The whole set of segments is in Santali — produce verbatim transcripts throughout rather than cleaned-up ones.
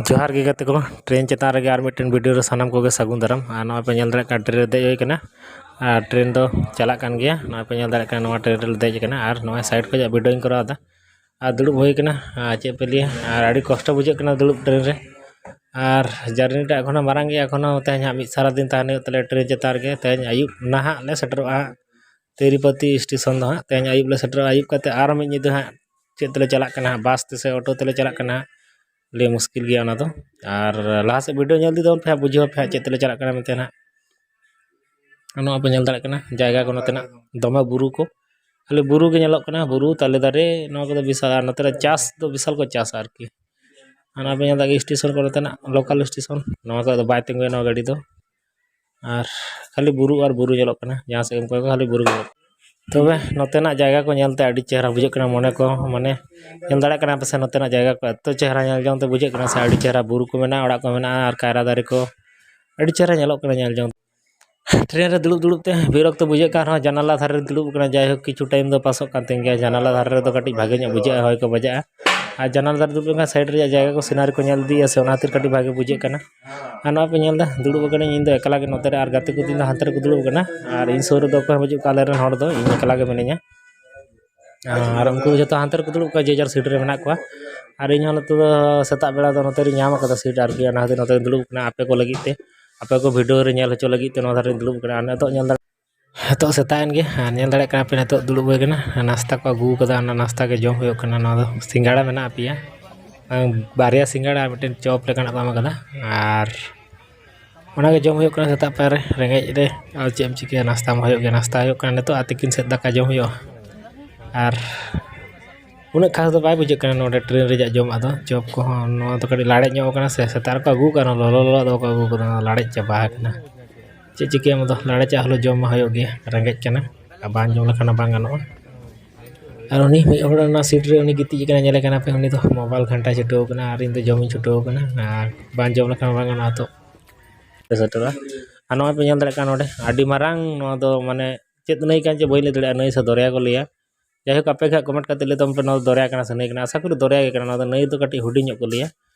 ᱡᱚᱦᱟᱨ ᱜᱮ ᱜᱟᱛᱮ ᱠᱚ, ᱴᱨᱮᱱ ᱪᱮᱛᱟᱱ ᱨᱮᱜᱮ ᱟᱨ ᱢᱤᱫᱴᱮᱱ ᱵᱷᱤᱰᱤᱭᱳ ᱨᱮ ᱥᱟᱱᱟᱢ ᱠᱚᱜᱮ ᱥᱟᱹᱜᱩᱱ ᱫᱟᱨᱟᱢ᱾ ᱟᱨ ᱱᱚᱜᱼᱚᱭ ᱯᱮ ᱧᱮᱞ ᱫᱟᱲᱮᱭᱟᱜ ᱠᱟᱱᱟ, ᱴᱨᱮᱱ ᱨᱮ ᱫᱮᱡ ᱦᱩᱭ ᱠᱟᱱᱟ ᱟᱨ ᱴᱨᱮᱱ ᱫᱚ ᱪᱟᱞᱟᱜ ᱠᱟᱱ ᱜᱮᱭᱟ᱾ ᱱᱚᱜᱼᱚᱭ ᱯᱮ ᱧᱮᱞ ᱫᱟᱲᱮᱭᱟᱜ ᱠᱟᱱᱟ, ᱱᱚᱣᱟ ᱴᱨᱮᱱ ᱨᱮᱞᱮ ᱫᱮᱡ ᱠᱟᱱᱟ ᱟᱨ ᱱᱚᱜᱼᱚᱭ ᱥᱟᱭᱤᱰ ᱠᱷᱚᱱᱟᱜ ᱵᱷᱤᱰᱤᱭᱳᱧ ᱠᱚᱨᱟᱣ ᱮᱫᱟ᱾ ᱟᱨ ᱫᱩᱲᱩᱵ ᱦᱩᱭ ᱠᱟᱱᱟ, ᱟᱨ ᱪᱮᱫ ᱯᱮ ᱞᱟᱹᱭᱟ, ᱟᱨ ᱟᱹᱰᱤ ᱠᱚᱥᱴᱚ ᱵᱩᱡᱷᱟᱹᱜ ᱠᱟᱱᱟ ᱫᱩᱲᱩᱵ ᱴᱨᱮᱱ ᱨᱮ᱾ ᱟᱨ ᱡᱟᱨᱱᱤ ᱴᱟᱜ ᱮᱠᱷᱚᱱᱳ ᱢᱟᱨᱟᱝ ᱜᱮᱭᱟ, ᱮᱠᱷᱚᱱᱳ ᱛᱮᱦᱮᱧ ᱦᱟᱸᱜ ᱢᱤᱫ ᱥᱟᱨᱟ ᱫᱤᱱ ᱛᱟᱦᱮᱱ ᱦᱩᱭᱩᱜ ᱛᱟᱞᱮᱭᱟ ᱴᱨᱮᱱ ᱪᱮᱛᱟᱱ ᱨᱮᱜᱮ᱾ ᱛᱮᱦᱮᱧ ᱟᱹᱭᱩᱵ ᱱᱟᱦᱟᱜ ᱞᱮ ᱥᱮᱴᱮᱨᱚᱜᱼᱟ ᱦᱟᱸᱜ ᱛᱤᱨᱩᱯᱚᱛᱤ ᱥᱴᱮᱥᱚᱱ ᱫᱚ ᱦᱟᱸᱜ᱾ ᱛᱮᱦᱮᱧ ᱟᱹᱭᱩᱵ ᱞᱮ ᱥᱮᱴᱮᱨᱚᱜᱼᱟ, ᱟᱹᱭᱩᱵ ᱠᱟᱛᱮ ᱟᱨᱚ ᱢᱤᱫ ᱧᱤᱫᱟᱹ ᱦᱟᱸᱜ ᱪᱮᱫ ᱛᱮᱞᱮ ᱪᱟᱞᱟᱜ ᱠᱟᱱᱟ ᱦᱟᱸᱜ, ᱵᱟᱥ ᱛᱮᱥᱮ ᱚᱴᱳ ᱛᱮᱞᱮ ᱪᱟᱞᱟᱜ ᱠᱟᱱᱟ ᱦᱟᱸᱜ, ᱞᱟᱹᱭ ᱢᱩᱥᱠᱤᱞ ᱜᱮᱭᱟ ᱚᱱᱟ ᱫᱚ᱾ ᱟᱨ ᱞᱟᱦᱟ ᱥᱮᱫ ᱵᱷᱤᱰᱤᱭᱳ ᱧᱮᱞ ᱤᱫᱤ ᱛᱟᱵᱚᱱ ᱯᱮ ᱦᱟᱸᱜ, ᱵᱩᱡᱷᱟᱹᱣ ᱯᱮ ᱦᱟᱸᱜ ᱪᱮᱫ ᱛᱮᱞᱮ ᱪᱟᱞᱟᱜ ᱠᱟᱱᱟ ᱢᱮᱱᱛᱮ ᱦᱟᱸᱜ᱾ ᱱᱚᱣᱟ ᱯᱮ ᱧᱮᱞ ᱫᱟᱲᱮᱭᱟᱜ ᱠᱟᱱᱟ ᱡᱟᱭᱜᱟ ᱠᱚ ᱱᱚᱛᱮᱱᱟᱜ, ᱫᱚᱢᱮ ᱵᱩᱨᱩ ᱠᱚ, ᱠᱷᱟᱹᱞᱤ ᱵᱩᱨᱩ ᱜᱮ ᱧᱮᱞᱚᱜ ᱠᱟᱱᱟ, ᱵᱩᱨᱩ, ᱛᱟᱞᱮ ᱫᱟᱨᱮ, ᱱᱚᱣᱟ ᱠᱚᱫᱚ ᱵᱤᱥᱟᱞ᱾ ᱟᱨ ᱱᱚᱛᱮ ᱨᱮ ᱪᱟᱥ ᱫᱚ ᱵᱤᱥᱟᱞ ᱠᱚ ᱪᱟᱥᱟ ᱟᱨᱠᱤ᱾ ᱟᱨ ᱱᱚᱣᱟ ᱯᱮ ᱧᱮᱞ ᱫᱟ ᱥᱴᱮᱥᱚᱱ ᱠᱚ, ᱱᱚᱛᱮᱱᱟᱜ ᱞᱳᱠᱟᱞ ᱥᱴᱮᱥᱚᱱ, ᱱᱚᱣᱟ ᱠᱚᱨᱮ ᱫᱚ ᱵᱟᱭ ᱛᱤᱸᱜᱩᱭᱟ ᱱᱚᱣᱟ ᱜᱟᱹᱰᱤ ᱫᱚ᱾ ᱟᱨ ᱠᱷᱟᱹᱞᱤ ᱵᱩᱨᱩ ᱟᱨ ᱵᱩᱨᱩ ᱧᱮᱞᱚᱜ ᱠᱟᱱᱟ, ᱡᱟᱦᱟᱸ ᱥᱮᱫ ᱜᱮᱢ ᱠᱚᱭᱚᱜᱟ ᱠᱷᱟᱹᱞᱤ ᱵᱩᱨᱩ ᱜᱮ ᱧᱮᱞᱚᱜ ᱠᱟᱱᱟ᱾ ᱛᱚᱵᱮ ᱱᱚᱛᱮᱱᱟᱜ ᱡᱟᱭᱜᱟ ᱠᱚ ᱧᱮᱞᱛᱮ ᱟᱹᱰᱤ ᱪᱮᱦᱨᱟ ᱵᱩᱡᱷᱟᱹᱜ ᱠᱟᱱᱟ ᱢᱚᱱᱮ ᱠᱚ, ᱢᱟᱱᱮ ᱧᱮᱞ ᱫᱟᱲᱮᱭᱟᱜ ᱠᱟᱱᱟ ᱯᱮ ᱥᱮ ᱱᱚᱛᱮᱱᱟᱜ ᱡᱟᱭᱜᱟ ᱠᱚ ᱮᱛᱚ ᱪᱮᱦᱨᱟ ᱧᱮᱞ ᱡᱚᱝ ᱛᱮ ᱵᱩᱡᱷᱟᱹᱜ ᱠᱟᱱᱟ ᱥᱮ, ᱟᱹᱰᱤ ᱪᱮᱦᱨᱟ ᱵᱩᱨᱩ ᱠᱚ ᱢᱮᱱᱟᱜᱼᱟ, ᱚᱲᱟᱜ ᱠᱚ ᱢᱮᱱᱟᱜᱼᱟ ᱟᱨ ᱠᱟᱭᱨᱟ ᱫᱟᱨᱮ ᱠᱚ ᱟᱹᱰᱤ ᱪᱮᱦᱨᱟ ᱧᱮᱞᱚᱜ ᱠᱟᱱᱟ ᱧᱮᱞ ᱡᱚᱝ ᱛᱮ᱾ ᱴᱨᱮᱱ ᱨᱮ ᱫᱩᱲᱩᱵ ᱫᱩᱲᱩᱵ ᱛᱮ ᱵᱤᱨᱚᱠᱛᱚ ᱵᱩᱡᱷᱟᱹᱜ ᱠᱟᱱ ᱨᱮᱦᱚᱸ ᱡᱟᱱᱟᱞᱟ ᱫᱷᱟᱨᱮ ᱨᱮ ᱫᱩᱲᱩᱵ ᱠᱟᱱᱟ, ᱡᱟᱭᱦᱳᱠ ᱠᱤᱪᱷᱩ ᱴᱟᱭᱤᱢ ᱫᱚ ᱯᱟᱥᱚᱜ ᱠᱟᱱ ᱛᱤᱧ ᱜᱮᱭᱟ᱾ ᱡᱟᱱᱟᱞᱟ ᱫᱷᱟᱨᱮ ᱨᱮᱫᱚ ᱠᱟᱹᱴᱤᱡ ᱵᱷᱟᱜᱮ ᱧᱚᱜ ᱵᱩᱡᱷᱟᱹᱜᱼᱟ, ᱦᱚᱭ ᱠᱚ ᱵᱟᱡᱟᱜᱼᱟ᱾ ᱟᱨ ᱡᱟᱱᱟᱞᱟ ᱫᱷᱟᱨᱮ ᱫᱩᱲᱩᱵ ᱞᱮᱱᱠᱷᱟᱱ ᱥᱟᱭᱤᱰ ᱨᱮᱭᱟᱜ ᱡᱟᱭᱜᱟ ᱠᱚ ᱥᱤᱱᱟᱨᱤ ᱠᱚ ᱧᱮᱞ ᱤᱫᱤᱭᱟ ᱥᱮ, ᱚᱱᱟ ᱠᱷᱟᱹᱛᱤᱨ ᱠᱟᱹᱴᱤᱡ ᱵᱷᱟᱜᱮ ᱵᱩᱡᱷᱟᱹᱜ ᱠᱟᱱᱟ᱾ ᱟᱨ ᱱᱚᱣᱟ ᱯᱮ ᱧᱮᱞ ᱮᱫᱟ ᱫᱩᱲᱩᱵ ᱟᱠᱟᱱᱟᱹᱧ ᱤᱧ ᱫᱚ ᱮᱠᱞᱟ ᱜᱮ ᱱᱚᱛᱮ ᱨᱮ, ᱟᱨ ᱜᱟᱛᱮ ᱠᱚ ᱛᱤᱧ ᱫᱚ ᱦᱟᱱᱛᱮ ᱨᱮᱠᱚ ᱫᱩᱲᱩᱵ ᱟᱠᱟᱱᱟ᱾ ᱟᱨ ᱤᱧ ᱥᱩᱨ ᱨᱮᱫᱚ ᱚᱠᱚᱭ ᱦᱚᱸ ᱵᱟᱹᱪᱩᱜ ᱠᱚᱣᱟ, ᱟᱞᱮ ᱨᱮᱱ ᱦᱚᱲ ᱫᱚ, ᱤᱧ ᱮᱠᱞᱟ ᱜᱮ ᱢᱤᱱᱟᱹᱧᱟ᱾ ᱟᱨ ᱩᱱᱠᱩ ᱫᱚ ᱡᱚᱛᱚ ᱦᱟᱱᱛᱮ ᱨᱮᱠᱚ ᱫᱩᱲᱩᱵ ᱠᱚᱣᱟ, ᱡᱮ ᱡᱟᱨ ᱥᱤᱴ ᱨᱮ ᱢᱮᱱᱟᱜ ᱠᱚᱣᱟ᱾ ᱟᱨ ᱤᱧ ᱦᱚᱸ ᱱᱤᱛᱚᱜ ᱫᱚ ᱥᱮᱛᱟᱜ ᱵᱮᱲᱟ ᱫᱚ ᱱᱚᱛᱮ ᱨᱤᱧ ᱧᱟᱢ ᱟᱠᱟᱫᱟ ᱥᱤᱴ ᱟᱨᱠᱤ, ᱚᱱᱟ ᱠᱷᱟᱹᱛᱤᱨ ᱱᱚᱛᱮ ᱨᱤᱧ ᱫᱩᱲᱩᱵ ᱟᱠᱟᱱᱟ ᱟᱯᱮ ᱠᱚ ᱞᱟᱹᱜᱤᱫ ᱛᱮ, ᱟᱯᱮ ᱠᱚ ᱵᱷᱤᱰᱤᱭᱳ ᱨᱮ ᱧᱮᱞ ᱦᱚᱪᱚ ᱞᱟᱹᱜᱤᱫ ᱛᱮ ᱱᱚᱣᱟ ᱫᱷᱟᱨᱮᱧ ᱫᱩᱲᱩᱵ ᱟᱠᱟᱱᱟ᱾ ᱟᱨ ᱱᱤᱛᱚᱜ ᱧᱮᱞ ᱫᱟᱲᱮ-, ᱱᱤᱛᱚᱜ ᱥᱮᱛᱟᱜ ᱮᱱ ᱜᱮ, ᱟᱨ ᱧᱮᱞ ᱫᱟᱲᱮᱭᱟᱜ ᱠᱟᱱᱟ ᱯᱮ ᱱᱤᱛᱚᱜ ᱫᱩᱲᱩᱵ ᱦᱩᱭ ᱟᱠᱟᱱᱟ᱾ ᱱᱟᱥᱛᱟ ᱠᱚ ᱟᱹᱜᱩ ᱟᱠᱟᱫᱟ, ᱚᱱᱟ ᱱᱟᱥᱛᱟ ᱜᱮ ᱡᱚᱢ ᱦᱩᱭᱩᱜ ᱠᱟᱱᱟ᱾ ᱱᱚᱣᱟ ᱫᱚ ᱥᱤᱸᱜᱟᱲᱟ ᱢᱮᱱᱟᱜᱼᱟ ᱯᱮᱭᱟ, ᱵᱟᱨᱭᱟ ᱥᱤᱸᱜᱟᱲᱟ ᱟᱨ ᱢᱤᱫᱴᱮᱱ ᱪᱚᱯ ᱞᱮᱠᱟᱱᱟᱜ ᱠᱚ ᱮᱢ ᱟᱠᱟᱫᱟ᱾ ᱟᱨ ᱚᱱᱟᱜᱮ ᱡᱚᱢ ᱦᱩᱭᱩᱜ ᱠᱟᱱᱟ ᱥᱮᱛᱟᱜ ᱯᱟᱭᱟᱨ ᱨᱮ, ᱨᱮᱸᱜᱮᱡ ᱨᱮ ᱟᱨ ᱪᱮᱫ ᱮᱢ ᱪᱤᱠᱟᱹᱭᱟ, ᱱᱟᱥᱛᱟ ᱢᱟ ᱦᱩᱭᱩᱜ ᱜᱮᱭᱟ, ᱱᱟᱥᱛᱟ ᱦᱩᱭᱩᱜ ᱠᱟᱱᱟ ᱱᱤᱛᱚᱜ, ᱟᱨ ᱛᱤᱠᱤᱱ ᱥᱮᱫ ᱫᱟᱠᱟ ᱡᱚᱢ ᱦᱩᱭᱩᱜᱼᱟ᱾ ᱟᱨ ᱩᱱᱟᱹᱜ ᱠᱷᱟᱥ ᱫᱚ ᱵᱟᱭ ᱵᱩᱡᱷᱟᱹᱜ ᱠᱟᱱᱟ ᱱᱚᱰᱮ ᱴᱨᱮᱱ ᱨᱮᱭᱟᱜ ᱡᱚᱢᱟᱜ ᱫᱚ, ᱪᱚᱯ ᱠᱚᱦᱚᱸ᱾ ᱱᱚᱣᱟ ᱫᱚ ᱠᱟᱹᱴᱤᱡ ᱞᱟᱲᱮᱡ ᱧᱚᱜ ᱠᱟᱱᱟ ᱥᱮ, ᱥᱮᱛᱟᱜ ᱨᱮᱠᱚ ᱟᱹᱜᱩ ᱠᱟᱜᱼᱟ, ᱞᱚᱞᱚ ᱞᱚᱞᱚ ᱫᱚ ᱵᱟᱠᱚ ᱟᱹᱜᱩ ᱠᱟᱫᱟ, ᱞᱟᱲᱮᱡ ᱪᱟᱵᱟ ᱟᱠᱟᱱᱟ᱾ ᱪᱮᱫ ᱪᱤᱠᱟᱹᱭᱟᱢ ᱟᱫᱚ, ᱞᱟᱲᱮᱡᱟᱜ ᱦᱚᱞᱚ ᱡᱚᱢ ᱢᱟ ᱦᱩᱭᱩᱜ ᱜᱮ, ᱨᱮᱸᱜᱮᱡ ᱠᱟᱱᱟ, ᱟᱨ ᱵᱟᱝ ᱡᱚᱢ ᱞᱮᱠᱷᱟᱱ ᱦᱚᱸ ᱵᱟᱝ ᱜᱟᱱᱚᱜᱼᱟ᱾ ᱟᱨ ᱩᱱᱤ ᱢᱤᱫ ᱦᱚᱲ ᱚᱱᱟ ᱥᱤᱴ ᱨᱮ ᱩᱱᱤ ᱜᱤᱛᱤᱡ ᱟᱠᱟᱱᱟ, ᱧᱮᱞᱮ ᱠᱟᱱᱟ ᱯᱮ, ᱩᱱᱤ ᱫᱚ ᱢᱳᱵᱟᱭᱤᱞ ᱜᱷᱟᱱᱴᱟᱭ ᱪᱷᱩᱴᱟᱹᱣ ᱟᱠᱟᱱᱟ ᱟᱨ ᱤᱧ ᱫᱚ ᱡᱚᱢᱤᱧ ᱪᱷᱩᱴᱟᱹᱣ ᱟᱠᱟᱱᱟ᱾ ᱟᱨ ᱵᱟᱝ ᱡᱚᱢ ᱞᱮᱠᱷᱟᱱ ᱵᱟᱝ ᱜᱟᱱᱚᱜᱼᱟ ᱛᱚ᱾ ᱥᱮᱴᱮᱨᱟ᱾ ᱟᱨ ᱱᱚᱜᱼᱚᱭ ᱯᱮ ᱧᱮᱞ ᱫᱟᱲᱮᱭᱟᱜ ᱠᱟᱱᱟ ᱱᱚᱰᱮ ᱟᱹᱰᱤ ᱢᱟᱨᱟᱝ, ᱱᱚᱣᱟ ᱫᱚ ᱢᱟᱱᱮ ᱪᱮᱫ ᱱᱟᱹᱭ ᱠᱟᱱ ᱪᱚ ᱵᱟᱹᱧ ᱞᱟᱹᱭ ᱫᱟᱲᱮᱭᱟᱜᱼᱟ, ᱱᱟᱹᱭ ᱥᱮ ᱫᱚᱨᱭᱟ ᱠᱚ ᱞᱟᱹᱭᱟ᱾ ᱡᱟᱭᱦᱳᱠ, ᱟᱯᱮ ᱜᱮ ᱦᱟᱸᱜ ᱠᱚᱢᱮᱱᱴ ᱠᱟᱛᱮ ᱞᱟᱹᱭ ᱛᱟᱵᱚᱱ ᱯᱮ, ᱱᱚᱣᱟ ᱫᱚ ᱫᱚᱨᱭᱟ ᱠᱟᱱᱟ ᱥᱮ ᱱᱟᱹᱭ ᱠᱟᱱᱟ? ᱟᱥᱟ ᱠᱚᱨᱮ ᱫᱚᱨᱭᱟ ᱜᱮ ᱠᱟᱱᱟ, ᱱᱚᱣᱟ ᱫᱚ ᱱᱟᱹᱭ ᱫᱚ ᱠᱟᱹᱴᱤᱡ ᱦᱩᱰᱤᱧ ᱧᱚᱜ ᱠᱚ ᱞᱟᱹᱭᱟ᱾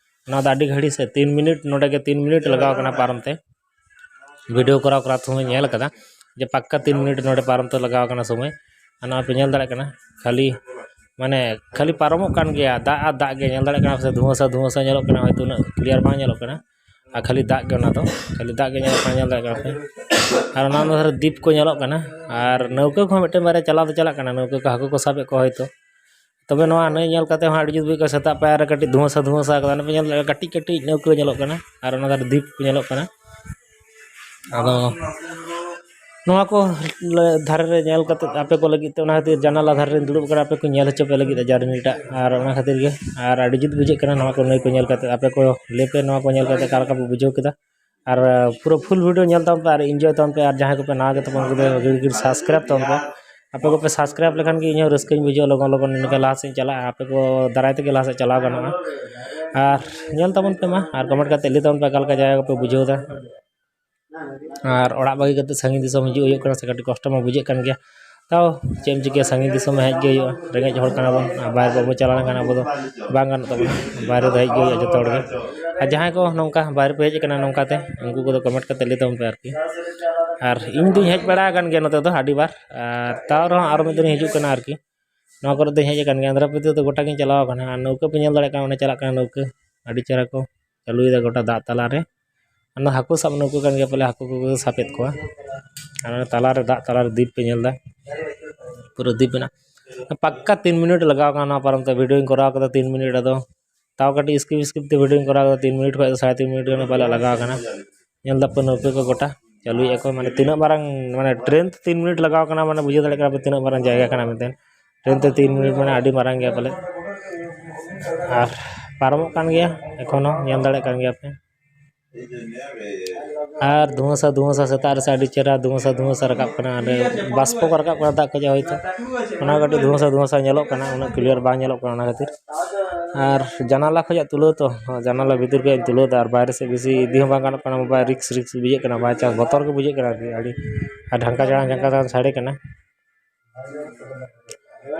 ᱚᱱᱟ ᱫᱚ ᱟᱹᱰᱤ ᱜᱷᱟᱹᱲᱤ ᱥᱮ ᱛᱤᱱ ᱢᱤᱱᱤᱴ, ᱱᱚᱰᱮ ᱜᱮ ᱛᱤᱱ ᱢᱤᱱᱤᱴ ᱞᱟᱜᱟᱣ ᱠᱟᱱᱟ ᱯᱟᱨᱚᱢ ᱛᱮ᱾ ᱵᱷᱤᱰᱤᱭᱳ ᱠᱚᱨᱟᱣ ᱠᱚᱨᱟᱣ ᱛᱮᱦᱚᱸ ᱧᱮᱞ ᱠᱟᱫᱟ ᱡᱮ ᱯᱟᱠᱠᱟ ᱛᱤᱱ ᱢᱤᱱᱤᱴ ᱱᱚᱰᱮ ᱯᱟᱨᱚᱢ ᱛᱮ ᱞᱟᱜᱟᱣ ᱠᱟᱱᱟ ᱥᱚᱢᱚᱭ᱾ ᱟᱨ ᱱᱚᱣᱟ ᱯᱮ ᱧᱮᱞ ᱫᱟᱲᱮᱭᱟᱜ ᱠᱟᱱᱟ, ᱠᱷᱟᱹᱞᱤ ᱢᱟᱱᱮ ᱠᱷᱟᱹᱞᱤ ᱯᱟᱨᱚᱢᱚᱜ ᱠᱟᱱ ᱜᱮᱭᱟ ᱫᱟᱜ ᱟᱨ ᱫᱟᱜ ᱜᱮ᱾ ᱧᱮᱞ ᱫᱟᱲᱮᱭᱟᱜ ᱠᱟᱱᱟ ᱥᱮ ᱫᱷᱩᱣᱟᱹ ᱥᱟ ᱫᱷᱩᱣᱟᱹ ᱥᱟ ᱧᱮᱞᱚᱜ ᱠᱟᱱᱟ, ᱦᱚᱭᱛᱳ ᱩᱱᱟᱹᱜ ᱠᱞᱤᱭᱟᱨ ᱵᱟᱝ ᱧᱮᱞᱚᱜ ᱠᱟᱱᱟ᱾ ᱟᱨ ᱠᱷᱟᱹᱞᱤ ᱫᱟᱜ ᱜᱮ ᱚᱱᱟ ᱫᱚ, ᱠᱷᱟᱹᱞᱤ ᱫᱟᱜ ᱜᱮ ᱧᱮᱞᱚᱜ ᱠᱟᱱᱟ, ᱧᱮᱞ ᱫᱟᱲᱮᱭᱟᱜ ᱠᱟᱱᱟ ᱯᱮ᱾ ᱟᱨ ᱚᱱᱟ ᱫᱷᱟᱨᱮ ᱫᱤᱯ ᱠᱚ ᱧᱮᱞᱚᱜ ᱠᱟᱱᱟ᱾ ᱟᱨ ᱱᱟᱹᱣᱠᱟᱹ ᱠᱚᱦᱚᱸ ᱢᱤᱫᱴᱮᱱ ᱵᱟᱨᱭᱟ ᱪᱟᱞᱟᱣ ᱫᱚ ᱪᱟᱞᱟᱜ ᱠᱟᱱᱟ, ᱱᱟᱹᱣᱠᱟᱹ ᱠᱚ ᱦᱟᱹᱠᱩ ᱠᱚ ᱥᱟᱵᱮᱫ ᱠᱚᱣᱟ ᱦᱚᱭᱛᱳ᱾ ᱛᱚᱵᱮ ᱱᱚᱣᱟ ᱱᱟᱹᱭ ᱧᱮᱞ ᱠᱟᱛᱮ ᱦᱚᱸ ᱟᱹᱰᱤ ᱡᱩᱛ ᱵᱩᱡᱷᱟᱹᱜ ᱠᱟᱱᱟ᱾ ᱥᱮᱛᱟᱜ ᱯᱟᱭᱟᱨ ᱨᱮ ᱠᱟᱹᱴᱤᱡ ᱫᱷᱩᱣᱟᱹ ᱥᱟ ᱫᱷᱩᱣᱟᱹ ᱥᱟ ᱠᱟᱫᱟ, ᱚᱱᱟ ᱯᱮ ᱧᱮᱞ ᱫᱟᱲᱮᱭᱟᱜᱼᱟ, ᱠᱟᱹᱴᱤᱡ ᱠᱟᱹᱴᱤᱡ ᱱᱟᱹᱣᱠᱟᱹ ᱧᱮᱞᱚᱜ ᱠᱟᱱᱟ ᱟᱨ ᱚᱱᱟ ᱫᱷᱟᱨᱮ ᱫᱤᱯ ᱠᱚ ᱧᱮᱞᱚᱜ ᱠᱟᱱᱟ᱾ ᱟᱫᱚ ᱱᱚᱣᱟ ᱠᱚ ᱞᱮ-, ᱫᱷᱟᱨᱮ ᱨᱮ ᱧᱮᱞ ᱠᱟᱛᱮ ᱟᱯᱮ ᱠᱚ ᱞᱟᱹᱜᱤᱫ ᱛᱮ, ᱚᱱᱟ ᱠᱷᱟᱹᱛᱤᱨ ᱡᱟᱱᱟᱞᱟ ᱫᱷᱟᱨᱮ ᱨᱮᱧ ᱫᱩᱲᱩᱵ ᱠᱟᱱᱟ, ᱟᱯᱮ ᱠᱚ ᱧᱮᱞ ᱦᱚᱪᱚ ᱯᱮ ᱞᱟᱹᱜᱤᱫ ᱡᱟᱨᱱᱤᱴᱟᱜ᱾ ᱟᱨ ᱚᱱᱟ ᱠᱷᱟᱹᱛᱤᱨ ᱜᱮ, ᱟᱨ ᱟᱹᱰᱤ ᱡᱩᱛ ᱵᱩᱡᱷᱟᱹᱜ ᱠᱟᱱᱟ ᱱᱚᱣᱟ ᱠᱚ ᱱᱟᱹᱭ ᱠᱚ ᱧᱮᱞ ᱠᱟᱛᱮ᱾ ᱟᱯᱮ ᱠᱚ ᱞᱟᱹᱭ ᱯᱮ ᱱᱚᱣᱟ ᱠᱚ ᱧᱮᱞ ᱠᱟᱛᱮ ᱚᱠᱟ ᱞᱮᱠᱟ ᱯᱮ ᱵᱩᱡᱷᱟᱹᱣ ᱠᱮᱫᱟ᱾ ᱟᱨ, ᱟᱸ, ᱯᱩᱨᱟᱹ ᱯᱷᱩᱞ ᱵᱷᱤᱰᱤᱭᱳ ᱧᱮᱞ ᱛᱟᱵᱚᱱ ᱯᱮ ᱟᱨ ᱤᱱᱡᱚᱭ ᱛᱟᱵᱚᱱ ᱯᱮ᱾ ᱟᱨ ᱡᱟᱦᱟᱸᱭ ᱠᱚᱯᱮ ᱱᱟᱣᱟ ᱜᱮ ᱛᱟᱵᱚᱱ, ᱩᱱᱠᱩ ᱫᱚ ᱜᱤᱲ ᱜᱤᱲ ᱥᱟᱵᱥᱠᱨᱟᱭᱤᱵᱽ ᱛᱟᱵᱚᱱ ᱯᱮ᱾ ᱟᱯᱮ ᱠᱚᱯᱮ ᱥᱟᱵᱥᱠᱨᱟᱭᱤᱵᱽ ᱞᱮᱠᱷᱟᱱ ᱜᱮ ᱤᱧᱦᱚᱸ ᱨᱟᱹᱥᱠᱟᱹᱧ ᱵᱩᱡᱷᱟᱹᱣᱟ, ᱞᱚᱜᱚᱱ ᱞᱚᱜᱚᱱ ᱱᱤᱝᱠᱟ ᱞᱟᱦᱟ ᱥᱮᱫ ᱪᱟᱞᱟᱜᱼᱟ, ᱟᱯᱮ ᱠᱚ ᱫᱟᱨᱟᱭ ᱛᱮᱜᱮ ᱞᱟᱦᱟ ᱥᱮᱫ ᱪᱟᱞᱟᱣ ᱜᱟᱱᱚᱜᱼᱟ᱾ ᱟᱨ ᱧᱮᱞ ᱛᱟᱵᱚᱱ ᱯᱮ ᱢᱟ, ᱟᱨ ᱠᱚᱢᱮᱱᱴ ᱠᱟᱛᱮ ᱞᱟᱹᱭ ᱛᱟᱵᱚᱱ ᱯᱮ ᱚᱠᱟ ᱞᱮᱠᱟ ᱡᱟᱭᱜᱟ ᱠᱚᱯᱮ ᱵᱩᱡᱷᱟᱹᱣ ᱮᱫᱟ᱾ ᱟᱨ ᱚᱲᱟᱜ ᱵᱟᱹᱜᱤ ᱠᱟᱛᱮ ᱥᱟᱺᱜᱤᱧ ᱫᱤᱥᱚᱢ ᱦᱤᱡᱩᱜ ᱦᱩᱭᱩᱜ ᱠᱟᱱᱟ ᱥᱮ, ᱠᱟᱹᱴᱤᱡ ᱠᱚᱥᱴᱚ ᱢᱟ ᱵᱩᱡᱷᱟᱹᱜ ᱠᱟᱱ ᱜᱮᱭᱟ᱾ ᱛᱟᱣ ᱪᱮᱫ ᱮᱢ ᱪᱤᱠᱟᱹᱭᱟ, ᱥᱟᱺᱜᱤᱧ ᱫᱤᱥᱚᱢ ᱢᱟ ᱦᱮᱡ ᱜᱮ ᱦᱩᱭᱩᱜᱼᱟ, ᱨᱮᱸᱜᱮᱡ ᱦᱚᱲ ᱠᱟᱱᱟ ᱵᱚᱱ᱾ ᱟᱨ ᱵᱟᱭᱨᱮ ᱵᱟᱵᱚ ᱪᱟᱞᱟᱣ ᱞᱮᱱᱠᱷᱟᱱ ᱟᱵᱚ ᱫᱚ ᱵᱟᱝ ᱜᱟᱱᱚᱜ ᱛᱟᱵᱚᱱᱟ, ᱵᱟᱭᱨᱮ ᱫᱚ ᱦᱮᱡ ᱜᱮ ᱦᱩᱭᱩᱜᱼᱟ ᱡᱚᱛᱚ ᱦᱚᱲ ᱜᱮ᱾ ᱟᱨ ᱡᱟᱦᱟᱸᱭ ᱠᱚ ᱱᱚᱝᱠᱟ ᱵᱟᱭᱨᱮ ᱯᱮ ᱦᱮᱡ ᱟᱠᱟᱱᱟ ᱱᱚᱝᱠᱟ ᱛᱮ, ᱩᱱᱠᱩ ᱠᱚᱫᱚ ᱠᱚᱢᱮᱱᱴ ᱠᱟᱛᱮ ᱞᱟᱹᱭ ᱛᱟᱵᱚᱱ ᱯᱮ ᱟᱨᱠᱤ᱾ ᱟᱨ ᱤᱧ ᱫᱩᱧ ᱦᱮᱡ ᱵᱟᱲᱟ ᱟᱠᱟᱱ ᱜᱮᱭᱟ ᱱᱚᱛᱮ ᱫᱚ ᱟᱹᱰᱤ ᱵᱟᱨ, ᱟᱨ ᱛᱟᱣ ᱨᱮᱦᱚᱸ ᱟᱨ ᱢᱤᱫ ᱫᱤᱱ ᱤᱧ ᱦᱤᱡᱩᱜ ᱠᱟᱱᱟ ᱟᱨᱠᱤ᱾ ᱱᱚᱣᱟ ᱠᱚᱨᱮ ᱫᱚᱧ ᱦᱮᱡ ᱟᱠᱟᱱ ᱜᱮᱭᱟ, ᱟᱸᱫᱷᱨᱟ ᱯᱨᱚᱫᱮᱥ ᱫᱚ ᱜᱚᱴᱟ ᱜᱤᱧ ᱪᱟᱞᱟᱣ ᱟᱠᱟᱱᱟ᱾ ᱟᱨ ᱱᱟᱹᱣᱠᱟᱹ ᱯᱮ ᱧᱮᱞ ᱫᱟᱲᱮᱭᱟᱜ ᱠᱟᱱᱟ, ᱚᱸᱰᱮ ᱪᱟᱞᱟᱜ ᱠᱟᱱᱟ ᱱᱟᱹᱣᱠᱟᱹ, ᱟᱹᱰᱤ ᱪᱮᱦᱨᱟ ᱠᱚ ᱪᱟᱹᱞᱩᱭᱮᱫᱟ ᱜᱚᱴᱟ ᱫᱟᱜ ᱛᱟᱞᱟᱨᱮ᱾ ᱚᱱᱟ ᱦᱟᱹᱠᱩ ᱥᱟᱵ ᱱᱟᱹᱣᱠᱟᱹ ᱠᱟᱱ ᱜᱮᱭᱟ ᱯᱟᱞᱮ, ᱦᱟᱹᱠᱩ ᱠᱚᱜᱮ ᱠᱚ ᱥᱟᱵᱮᱫ ᱠᱚᱣᱟ᱾ ᱟᱨ ᱚᱱᱟ ᱛᱟᱞᱟᱨᱮ, ᱫᱟᱜ ᱛᱟᱞᱟᱨᱮ ᱫᱤᱯ ᱯᱮ ᱧᱮᱞ ᱮᱫᱟ, ᱯᱩᱨᱟᱹ ᱫᱤᱯ ᱢᱮᱱᱟᱜᱼᱟ᱾ ᱯᱟᱠᱠᱟ ᱛᱤᱱ ᱢᱤᱱᱤᱴ ᱞᱟᱜᱟᱣ ᱠᱟᱱᱟ ᱱᱚᱣᱟ ᱯᱟᱨᱚᱢ ᱛᱮ, ᱵᱷᱤᱰᱤᱭᱳᱧ ᱠᱚᱨᱟᱣ ᱠᱟᱫᱟ ᱛᱤᱱ ᱢᱤᱱᱤᱴ, ᱟᱫᱚ ᱛᱟᱣ ᱠᱟᱹᱴᱤᱡ skip skip ᱛᱮ ᱵᱷᱤᱰᱤᱭᱳᱧ ᱠᱚᱨᱟᱣ ᱠᱟᱫᱟ, ᱛᱤᱱ ᱢᱤᱱᱤᱴ ᱠᱷᱚᱱ ᱫᱚ ᱥᱟᱲᱮ ᱛᱤᱱ ᱢᱤᱱᱤᱴ ᱜᱟᱱ ᱯᱟᱞᱮ ᱞᱟᱜᱟᱣ ᱠᱟᱱᱟ᱾ ᱧᱮᱞ ᱫᱟᱯᱮ ᱱᱟᱹᱣᱠᱟᱹ ᱠᱚ ᱜᱚᱴᱟ ᱪᱟᱹᱞᱩᱭᱮᱫᱼᱟ ᱠᱚ, ᱢᱟᱱᱮ ᱛᱤᱱᱟᱹᱜ ᱢᱟᱨᱟᱝ, ᱢᱟᱱᱮ ᱴᱨᱮᱱ ᱛᱮ ᱛᱤᱱ ᱢᱤᱱᱤᱴ ᱞᱟᱜᱟᱣ ᱠᱟᱱᱟ, ᱢᱟᱱᱮ ᱵᱩᱡᱷᱟᱹᱣ ᱫᱟᱲᱮᱭᱟᱜ ᱠᱟᱱᱟ ᱯᱮ ᱛᱤᱱᱟᱹᱜ ᱢᱟᱨᱟᱝ ᱡᱟᱭᱜᱟ ᱠᱟᱱᱟ ᱢᱮᱱᱛᱮ᱾ ᱴᱨᱮᱱ ᱛᱮ ᱛᱤᱱ ᱢᱤᱱᱤᱴ ᱢᱟᱱᱮ ᱟᱹᱰᱤ ᱢᱟᱨᱟᱝ ᱜᱮᱭᱟ ᱯᱟᱞᱮ, ᱟᱨ ᱯᱟᱨᱚᱢᱚᱜ ᱠᱟᱱ ᱜᱮᱭᱟ ᱮᱠᱷᱚᱱᱳ, ᱧᱮᱞ ᱫᱟᱲᱮᱭᱟᱜ ᱠᱟᱱ ᱜᱮᱭᱟ ᱯᱮ᱾ ᱟᱨ ᱫᱷᱩᱣᱟᱹ ᱥᱟ ᱫᱷᱩᱣᱟᱹ ᱥᱟ ᱥᱮᱛᱟᱜ ᱨᱮ ᱥᱮ ᱟᱹᱰᱤ ᱪᱮᱦᱨᱟ ᱫᱷᱩᱣᱟᱹ ᱥᱟ ᱫᱷᱩᱣᱟᱹ ᱥᱟ ᱨᱟᱠᱟᱵ ᱠᱟᱱᱟ, ᱚᱸᱰᱮ ᱵᱟᱥᱯᱚ ᱠᱚ ᱨᱟᱠᱟᱵ ᱠᱟᱱᱟ ᱫᱟᱜ ᱠᱷᱚᱡᱟᱜ ᱦᱚᱭᱛᱳ, ᱚᱱᱟ ᱠᱟᱹᱴᱤᱡ ᱫᱷᱩᱣᱟᱹ ᱥᱟ ᱫᱷᱩᱣᱟᱹ ᱥᱟ ᱧᱮᱞᱚᱜ ᱠᱟᱱᱟ, ᱩᱱᱟᱹᱜ ᱠᱞᱤᱭᱟᱨ ᱵᱟᱝ ᱧᱮᱞᱚᱜ ᱠᱟᱱᱟ ᱚᱱᱟ ᱠᱷᱟᱹᱛᱤᱨ᱾ ᱟᱨ ᱡᱟᱱᱟᱞᱟ ᱠᱷᱚᱡᱟᱜ ᱛᱩᱞᱟᱹᱣ ᱛᱚ, ᱡᱟᱱᱟᱞᱟ ᱵᱷᱤᱛᱤᱨ ᱠᱷᱚᱡᱟᱜ ᱤᱧ ᱛᱩᱞᱟᱹᱣ ᱮᱫᱟ, ᱟᱨ ᱵᱟᱭᱨᱮ ᱥᱮᱫ ᱵᱮᱥᱤ ᱤᱫᱤ ᱦᱚᱸ ᱵᱟᱝ ᱜᱟᱱᱚᱜ ᱠᱟᱱᱟ, ᱢᱳᱵᱟᱭᱤᱞ ᱨᱤᱠᱥ ᱨᱤᱠᱥ ᱵᱩᱡᱷᱟᱹᱜ ᱠᱟᱱᱟ, by chance ᱵᱚᱛᱚᱨ ᱜᱮ ᱵᱩᱡᱷᱟᱹᱜ ᱠᱟᱱᱟ ᱟᱨᱠᱤ, ᱟᱹᱰᱤ ᱟᱨ ᱰᱷᱟᱝᱠᱟ ᱪᱟᱲᱟᱝ ᱰᱷᱟᱝᱠᱟ ᱪᱟᱲᱟᱝ ᱥᱟᱰᱮ ᱠᱟᱱᱟ᱾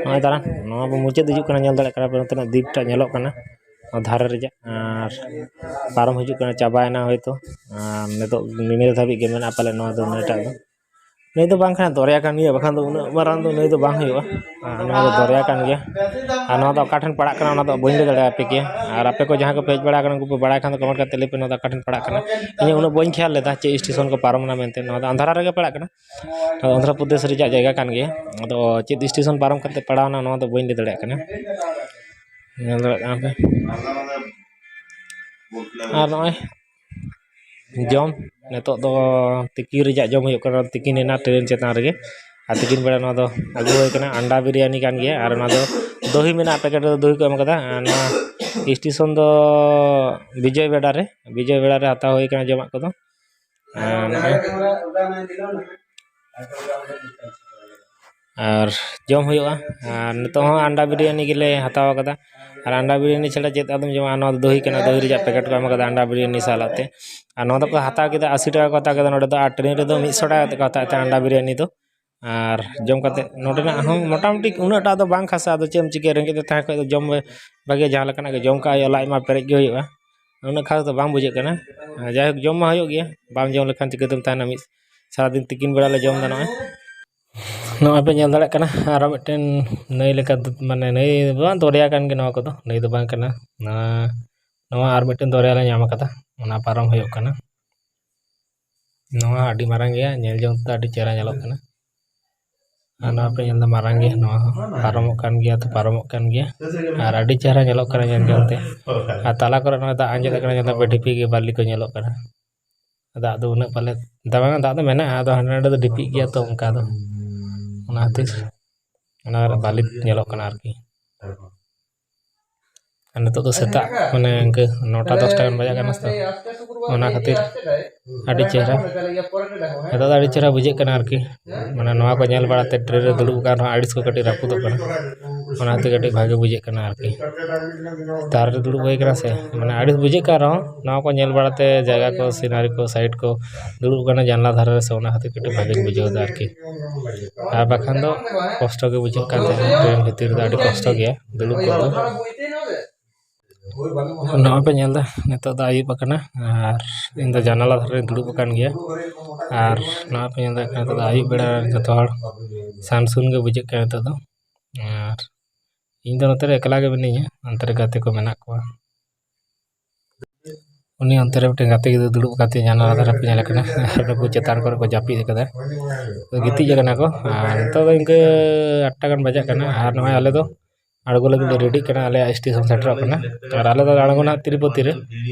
ᱱᱚᱜᱼᱚᱭ ᱫᱟᱬᱟᱱ ᱱᱚᱣᱟ ᱵᱚ ᱢᱩᱪᱟᱹᱫ ᱦᱤᱡᱩᱜ ᱠᱟᱱᱟ, ᱧᱮᱞ ᱫᱟᱲᱮᱭᱟᱜ ᱠᱟᱱᱟ ᱯᱮ ᱱᱚᱛᱮᱱᱟᱜ ᱫᱤᱯ ᱴᱟᱜ ᱧᱮᱞᱚᱜ ᱠᱟᱱᱟ᱾ ᱫᱷᱟᱨᱮ ᱨᱮᱭᱟᱜ, ᱟᱨ ᱯᱟᱨᱚᱢ ᱦᱤᱡᱩᱜ ᱠᱟᱱᱟ, ᱪᱟᱵᱟᱭᱮᱱᱟ ᱦᱚᱭᱛᱳ᱾ ᱟᱨ ᱱᱤᱛᱚᱜ ᱱᱤᱭᱟᱹ ᱫᱷᱟᱹᱵᱤᱡ ᱜᱮ ᱢᱮᱱᱟᱜᱼᱟ ᱯᱟᱞᱮ ᱱᱚᱣᱟ ᱫᱚ ᱱᱟᱹᱭᱴᱟᱜ ᱫᱚ᱾ ᱱᱟᱹᱭ ᱫᱚ ᱵᱟᱝ ᱠᱟᱱᱟ, ᱫᱚᱨᱭᱟ ᱠᱟᱱ ᱜᱮᱭᱟ, ᱵᱟᱠᱷᱟᱱ ᱫᱚ ᱩᱱᱟᱹᱜ ᱢᱟᱨᱟᱝ ᱫᱚ ᱱᱟᱹᱭ ᱫᱚ ᱵᱟᱝ ᱦᱩᱭᱩᱜᱼᱟ᱾ ᱟᱨ ᱱᱚᱣᱟ ᱫᱚ ᱫᱚᱨᱭᱟ ᱠᱟᱱ ᱜᱮᱭᱟ᱾ ᱟᱨ ᱱᱚᱣᱟ ᱫᱚ ᱚᱠᱟ ᱴᱷᱮᱱ ᱯᱟᱲᱟᱜ ᱠᱟᱱᱟ ᱚᱱᱟ ᱫᱚ ᱵᱟᱹᱧ ᱞᱟᱹᱭ ᱫᱟᱲᱮᱭᱟᱯᱮ ᱠᱮᱭᱟ᱾ ᱟᱨ ᱟᱯᱮ ᱠᱚ ᱡᱟᱦᱟᱸ ᱠᱚᱯᱮ ᱦᱮᱡ ᱵᱟᱲᱟ ᱟᱠᱟᱱᱟ ᱩᱱᱠᱩ ᱯᱮ ᱵᱟᱲᱟᱭ ᱠᱷᱟᱱ ᱫᱚ ᱠᱚᱢᱮᱱᱴ ᱠᱟᱛᱮ ᱞᱟᱹᱭ ᱯᱮ ᱱᱚᱣᱟ ᱫᱚ ᱚᱠᱟ ᱴᱷᱮᱱ ᱯᱟᱲᱟᱜ ᱠᱟᱱᱟ᱾ ᱤᱧ ᱩᱱᱟᱹᱜ ᱵᱟᱹᱧ ᱠᱷᱮᱭᱟᱞ ᱞᱮᱫᱟ ᱪᱮᱫ ᱥᱴᱮᱥᱚᱱ ᱠᱚ ᱯᱟᱨᱚᱢ ᱮᱱᱟ ᱢᱮᱱᱛᱮ᱾ ᱱᱚᱣᱟ ᱫᱚ ᱟᱱᱫᱷᱟᱨᱟ ᱨᱮᱜᱮ ᱯᱟᱲᱟᱜ ᱠᱟᱱᱟ᱾ ᱱᱚᱣᱟ ᱫᱚ ᱚᱱᱫᱷᱨᱚ ᱯᱨᱚᱫᱮᱥ ᱨᱮᱭᱟᱜ ᱡᱟᱭᱜᱟ ᱠᱟᱱ ᱜᱮᱭᱟ᱾ ᱟᱫᱚ ᱪᱮᱫ ᱥᱴᱮᱥᱚᱱ ᱯᱟᱨᱚᱢ ᱠᱟᱛᱮ ᱯᱟᱲᱟᱣᱱᱟ ᱱᱚᱣᱟ ᱫᱚ ᱵᱟᱹᱧ ᱞᱟᱹᱭ ᱫᱟᱲᱮᱭᱟᱜ ᱠᱟᱱᱟ᱾ ᱧᱮᱞ ᱫᱟᱲᱮᱭᱟᱜ ᱠᱟᱱᱟ ᱯᱮ᱾ ᱟᱨ ᱱᱚᱜᱼᱚᱭ ᱡᱚᱢ, ᱱᱤᱛᱚᱜ ᱫᱚ ᱛᱤᱠᱤᱱ ᱨᱮᱭᱟᱜ ᱡᱚᱢ ᱦᱩᱭᱩᱜ ᱠᱟᱱᱟ, ᱛᱤᱠᱤᱱ ᱮᱱᱟ ᱴᱨᱮᱱ ᱪᱮᱛᱟᱱ ᱨᱮᱜᱮ᱾ ᱟᱨ ᱛᱤᱠᱤᱱ ᱵᱮᱲᱟ ᱱᱚᱣᱟ ᱫᱚ ᱟᱹᱜᱩ ᱦᱩᱭ ᱠᱟᱱᱟ, ᱟᱱᱰᱟ ᱵᱤᱨᱭᱟᱱᱤ ᱠᱟᱱ ᱜᱮᱭᱟ᱾ ᱟᱨ ᱚᱱᱟ ᱫᱚ ᱫᱚᱦᱤ ᱢᱮᱱᱟᱜᱼᱟ, ᱯᱮᱠᱮᱴ ᱨᱮ ᱫᱚᱦᱤ ᱠᱚ ᱮᱢ ᱠᱟᱫᱟ᱾ ᱟᱨ ᱱᱚᱣᱟ ᱥᱴᱮᱥᱚᱱ ᱫᱚ ᱵᱤᱡᱚᱭ ᱵᱮᱰᱟ ᱨᱮ, ᱵᱤᱡᱚᱭ ᱵᱮᱰᱟ ᱨᱮ ᱦᱟᱛᱟᱣ ᱦᱩᱭ ᱠᱟᱱᱟ ᱡᱚᱢᱟᱜ ᱠᱚᱫᱚ᱾ ᱟᱨ ᱱᱚᱜᱼᱚᱭ ᱟᱨ ᱡᱚᱢ ᱦᱩᱭᱩᱜᱼᱟ᱾ ᱟᱨ ᱱᱤᱛᱚᱜ ᱦᱚᱸ ᱟᱱᱰᱟ ᱵᱤᱨᱭᱟᱱᱤ ᱜᱮᱞᱮ ᱦᱟᱛᱟᱣ ᱠᱟᱫᱟ᱾ ᱟᱨ ᱟᱱᱰᱟ ᱵᱤᱨᱭᱟᱱᱤ ᱪᱷᱟᱲᱟ ᱪᱮᱫ ᱟᱫᱚᱢ ᱡᱚᱢᱟ? ᱱᱚᱣᱟ ᱫᱚ ᱫᱚᱦᱤ ᱠᱟᱱᱟ, ᱫᱚᱦᱤ ᱨᱮᱭᱟᱜ ᱯᱮᱠᱮᱴ ᱠᱚ ᱮᱢ ᱠᱟᱫᱟ ᱟᱱᱰᱟ ᱵᱤᱨᱭᱟᱱᱤ ᱥᱟᱞᱟᱜ ᱛᱮ᱾ ᱟᱨ ᱱᱚᱣᱟ ᱫᱚᱠᱚ ᱦᱟᱛᱟᱣ ᱠᱮᱫᱟ, ᱟᱥᱤ ᱴᱟᱠᱟ ᱠᱚ ᱦᱟᱛᱟᱣ ᱠᱮᱫᱟ ᱱᱚᱰᱮ ᱫᱚ, ᱟᱨ ᱴᱨᱮᱱ ᱨᱮᱫᱚ ᱢᱤᱫ ᱥᱚ ᱴᱟᱠᱟ ᱠᱟᱛᱮ ᱠᱚ ᱦᱟᱛᱟᱣᱮᱫ ᱛᱟᱦᱮᱸᱫ ᱟᱱᱰᱟ ᱵᱤᱨᱭᱟᱱᱤ ᱫᱚ᱾ ᱟᱨ ᱡᱚᱢ ᱠᱟᱛᱮ ᱱᱚᱰᱮᱱᱟᱜ ᱦᱚᱸ ᱢᱚᱴᱟᱢᱩᱴᱤ ᱩᱱᱟᱹᱜ ᱴᱟᱜ ᱫᱚ ᱵᱟᱝ ᱠᱷᱟᱥᱟ, ᱟᱫᱚ ᱪᱮᱫ ᱮᱢ ᱪᱤᱠᱟᱹᱭᱟ, ᱨᱮᱸᱜᱮᱡ ᱛᱮ ᱛᱟᱦᱮᱸ ᱠᱷᱚᱡ ᱫᱚ ᱡᱚᱢ ᱵᱷᱟᱜᱮ, ᱡᱟᱦᱟᱸ ᱞᱮᱠᱟᱱᱟᱜ ᱜᱮ ᱡᱚᱢ ᱠᱟᱜ ᱦᱩᱭᱩᱜᱼᱟ, ᱞᱟᱡ ᱢᱟ ᱯᱮᱨᱮᱡ ᱜᱮ ᱦᱩᱭᱩᱜᱼᱟ, ᱩᱱᱟᱹᱜ ᱠᱷᱟᱥ ᱫᱚ ᱵᱟᱝ ᱵᱩᱡᱷᱟᱹᱜ ᱠᱟᱱᱟ᱾ ᱡᱟᱭᱦᱳᱠ, ᱡᱚᱢ ᱢᱟ ᱦᱩᱭᱩᱜ ᱜᱮᱭᱟ, ᱵᱟᱢ ᱡᱚᱢ ᱞᱮᱠᱷᱟᱱ ᱪᱤᱠᱟᱹᱛᱮᱢ ᱛᱟᱦᱮᱱᱟ? ᱢᱤᱫ ᱥᱟᱨᱟᱫᱤᱱ ᱛᱤᱠᱤᱱ ᱵᱮᱲᱟ ᱞᱮ ᱡᱚᱢ ᱮᱫᱟ ᱱᱚᱜᱼᱚᱭ᱾ ᱱᱚᱜᱼᱚᱭ ᱯᱮ ᱧᱮᱞ ᱫᱟᱲᱮᱭᱟᱜ ᱠᱟᱱᱟ, ᱟᱨᱚ ᱢᱤᱫᱴᱮᱱ ᱱᱟᱹᱭ ᱞᱮᱠᱟ ᱫᱚ, ᱢᱟᱱᱮ ᱱᱟᱹᱭ ᱫᱚ ᱵᱟᱝ, ᱫᱚᱨᱭᱟ ᱠᱟᱱ ᱜᱮ ᱱᱚᱣᱟ ᱠᱚᱫᱚ, ᱱᱟᱹᱭ ᱫᱚ ᱵᱟᱝ ᱠᱟᱱᱟ᱾ ᱱᱚᱣᱟ, ᱱᱚᱣᱟ ᱟᱨ ᱢᱤᱫᱴᱮᱱ ᱫᱚᱨᱭᱟ ᱞᱮ ᱧᱟᱢ ᱟᱠᱟᱫᱟ, ᱚᱱᱟ ᱯᱟᱨᱚᱢ ᱦᱩᱭᱩᱜ ᱠᱟᱱᱟ᱾ ᱱᱚᱣᱟ ᱟᱹᱰᱤ ᱢᱟᱨᱟᱝ ᱜᱮᱭᱟ, ᱧᱮᱞ ᱡᱚᱝ ᱛᱮᱫᱚ ᱟᱹᱰᱤ ᱪᱮᱦᱨᱟ ᱧᱮᱞᱚᱜ ᱠᱟᱱᱟ᱾ ᱟᱨ ᱱᱚᱣᱟ ᱯᱮ ᱧᱮᱞ ᱮᱫᱟ ᱢᱟᱨᱟᱝ ᱜᱮᱭᱟ, ᱱᱚᱣᱟ ᱦᱚᱸ ᱯᱟᱨᱚᱢᱚᱜ ᱠᱟᱱ ᱜᱮᱭᱟ, ᱛᱚ ᱯᱟᱨᱚᱢᱚᱜ ᱠᱟᱱ ᱜᱮᱭᱟ᱾ ᱟᱨ ᱟᱹᱰᱤ ᱪᱮᱦᱨᱟ ᱧᱮᱞᱚᱜ ᱠᱟᱱᱟ ᱧᱮᱞ ᱡᱚᱝ ᱛᱮ᱾ ᱟᱨ ᱛᱟᱞᱟ ᱠᱚᱨᱮ ᱱᱚᱜᱼᱚᱭ ᱫᱟᱜ ᱟᱸᱡᱮᱫ ᱟᱠᱟᱱᱟ, ᱧᱮᱞ ᱫᱚ ᱰᱷᱤᱯᱤ ᱜᱮ ᱵᱟᱹᱞᱤ ᱠᱚ ᱧᱮᱞᱚᱜ ᱠᱟᱱᱟ᱾ ᱫᱟᱜ ᱫᱚ ᱩᱱᱟᱹᱜ ᱯᱟᱞᱮ, ᱫᱟᱜ ᱫᱚ ᱢᱮᱱᱟᱜᱼᱟ, ᱟᱫᱚ ᱦᱟᱸᱰᱮ ᱱᱟᱰᱮ ᱫᱚ ᱰᱷᱤᱯᱤᱜ ᱜᱮᱭᱟ ᱛᱚ, ᱚᱱᱠᱟ ᱫᱚ, ᱚᱱᱟ ᱠᱷᱟᱹᱛᱤᱨ ᱚᱱᱟ ᱵᱟᱹᱞᱤ ᱧᱮᱞᱚᱜ ᱠᱟᱱᱟ ᱟᱨᱠᱤ᱾ ᱟᱨ ᱱᱤᱛᱚᱜ ᱫᱚ ᱥᱮᱛᱟᱜ ᱢᱟᱱᱮ ᱤᱱᱠᱟᱹ ᱱᱚᱴᱟ ᱫᱚᱥᱴᱟ ᱜᱟᱱ ᱵᱟᱡᱟᱜ ᱠᱟᱱᱟ ᱛᱚ, ᱚᱱᱟ ᱠᱷᱟᱹᱛᱤᱨ ᱟᱹᱰᱤ ᱪᱮᱦᱨᱟ, ᱱᱤᱛᱚᱜ ᱫᱚ ᱟᱹᱰᱤ ᱪᱮᱦᱨᱟ ᱵᱩᱡᱷᱟᱹᱜ ᱠᱟᱱᱟ ᱟᱨᱠᱤ᱾ ᱢᱟᱱᱮ ᱱᱚᱣᱟ ᱠᱚ ᱧᱮᱞ ᱵᱟᱲᱟᱛᱮ ᱴᱨᱮᱱ ᱨᱮ ᱫᱩᱲᱩᱵ ᱟᱠᱟᱱ ᱨᱮᱦᱚᱸ ᱟᱹᱲᱤᱥ ᱠᱚ ᱠᱟᱹᱴᱤᱡ ᱨᱟᱹᱯᱩᱫᱚᱜ ᱠᱟᱱᱟ, ᱚᱱᱟ ᱠᱷᱟᱹᱛᱤᱨ ᱠᱟᱹᱴᱤᱡ ᱵᱷᱟᱜᱮ ᱵᱩᱡᱷᱟᱹᱜ ᱠᱟᱱᱟ ᱟᱨᱠᱤ᱾ ᱫᱟᱨᱮ ᱨᱮ ᱫᱩᱲᱩᱵ ᱦᱩᱭ ᱠᱟᱱᱟ ᱥᱮ, ᱢᱟᱱᱮ ᱟᱹᱲᱤᱥ ᱵᱩᱡᱷᱟᱹᱜ ᱠᱟᱱ ᱨᱮᱦᱚᱸ ᱱᱚᱣᱟ ᱠᱚ ᱧᱮᱞ ᱵᱟᱲᱟᱛᱮ ᱡᱟᱭᱜᱟ ᱠᱚ, ᱥᱤᱱᱟᱨᱤ ᱠᱚ, ᱥᱟᱭᱤᱰ ᱠᱚ ᱫᱩᱲᱩᱵ ᱠᱟᱱᱟ ᱡᱟᱱᱞᱟ ᱫᱷᱟᱨᱮ ᱨᱮ ᱥᱮ, ᱚᱱᱟ ᱠᱷᱟᱹᱛᱤᱨ ᱠᱟᱹᱴᱤᱡ ᱵᱷᱟᱜᱮᱧ ᱵᱩᱡᱷᱟᱹᱣ ᱮᱫᱟ ᱟᱨᱠᱤ᱾ ᱟᱨ ᱵᱟᱠᱷᱟᱱ ᱫᱚ ᱠᱚᱥᱴᱚ ᱜᱮ ᱵᱩᱡᱷᱟᱹᱜ ᱠᱟᱱ ᱛᱟᱦᱮᱸᱱᱟ ᱴᱨᱮᱱ ᱵᱷᱤᱛᱤᱨ ᱨᱮᱫᱚ, ᱟᱹᱰᱤ ᱠᱚᱥᱴᱚ ᱜᱮᱭᱟ ᱫᱩᱲᱩᱵ ᱠᱚᱜ ᱫᱚ᱾ ᱱᱚᱜᱼᱚᱭ ᱯᱮ ᱧᱮᱞ ᱮᱫᱟ, ᱱᱤᱛᱚᱜ ᱫᱚ ᱟᱹᱭᱩᱵ ᱟᱠᱟᱱᱟ ᱟᱨ ᱤᱧ ᱫᱚ ᱡᱟᱱᱟᱞᱟ ᱫᱷᱟᱨᱮ ᱨᱮᱧ ᱫᱩᱲᱩᱵ ᱟᱠᱟᱱ ᱜᱮᱭᱟ᱾ ᱟᱨ ᱱᱚᱜᱼᱚᱭ ᱯᱮ ᱧᱮᱞ ᱫᱟᱲᱮᱭᱟᱜ ᱠᱟᱱᱟ, ᱱᱤᱛᱚᱜ ᱫᱚ ᱟᱹᱭᱩᱵ ᱵᱮᱲᱟ ᱡᱚᱛᱚ ᱦᱚᱲ ᱥᱟᱱ ᱥᱩᱱ ᱜᱮ ᱵᱩᱡᱷᱟᱹᱜ ᱠᱟᱱᱟ ᱱᱤᱛᱚᱜ ᱫᱚ᱾ ᱟᱨ ᱤᱧ ᱫᱚ ᱱᱚᱛᱮ ᱨᱮ ᱮᱠᱞᱟ ᱜᱮ ᱢᱤᱱᱟᱹᱧᱟ, ᱚᱱᱛᱮ ᱨᱮ ᱜᱟᱛᱮ ᱠᱚ ᱢᱮᱱᱟᱜ ᱠᱚᱣᱟ᱾ ᱩᱱᱤ ᱚᱱᱛᱮ ᱨᱮ ᱢᱤᱫᱴᱮᱱ ᱜᱟᱛᱮ ᱜᱤᱫᱽᱨᱟᱹ ᱫᱩᱲᱩᱵ ᱠᱟᱛᱮ ᱡᱟᱱᱟᱞᱟ ᱫᱷᱟᱨᱮ ᱯᱮ ᱧᱮᱞ ᱠᱟᱱᱟ, ᱟᱨ ᱱᱩᱠᱩ ᱪᱮᱛᱟᱱ ᱠᱚᱨᱮ ᱠᱚ ᱡᱟᱹᱯᱤᱫ ᱟᱠᱟᱫᱟ, ᱜᱤᱛᱤᱡ ᱟᱠᱟᱱᱟ ᱠᱚ᱾ ᱟᱨ ᱱᱤᱛᱚᱜ ᱫᱚ ᱤᱱᱠᱟᱹ ᱟᱴ ᱴᱟ ᱜᱟᱱ ᱵᱟᱡᱟᱜ ᱠᱟᱱᱟ᱾ ᱟᱨ ᱱᱚᱜᱼᱚᱭ ᱟᱞᱮ ᱫᱚ ᱟᱬᱜᱚ ᱞᱟᱹᱜᱤᱫ ᱞᱮ ᱨᱮᱰᱤᱜ ᱠᱟᱱᱟ, ᱟᱞᱮᱭᱟᱜ ᱥᱴᱮᱥᱚᱱ ᱥᱮᱴᱮᱨᱚᱜ ᱠᱟᱱᱟ᱾ ᱟᱨ ᱟᱞᱮ ᱫᱚ ᱟᱬᱜᱚᱱᱟ ᱛᱤᱨᱩᱯᱚᱛᱤ ᱨᱮ,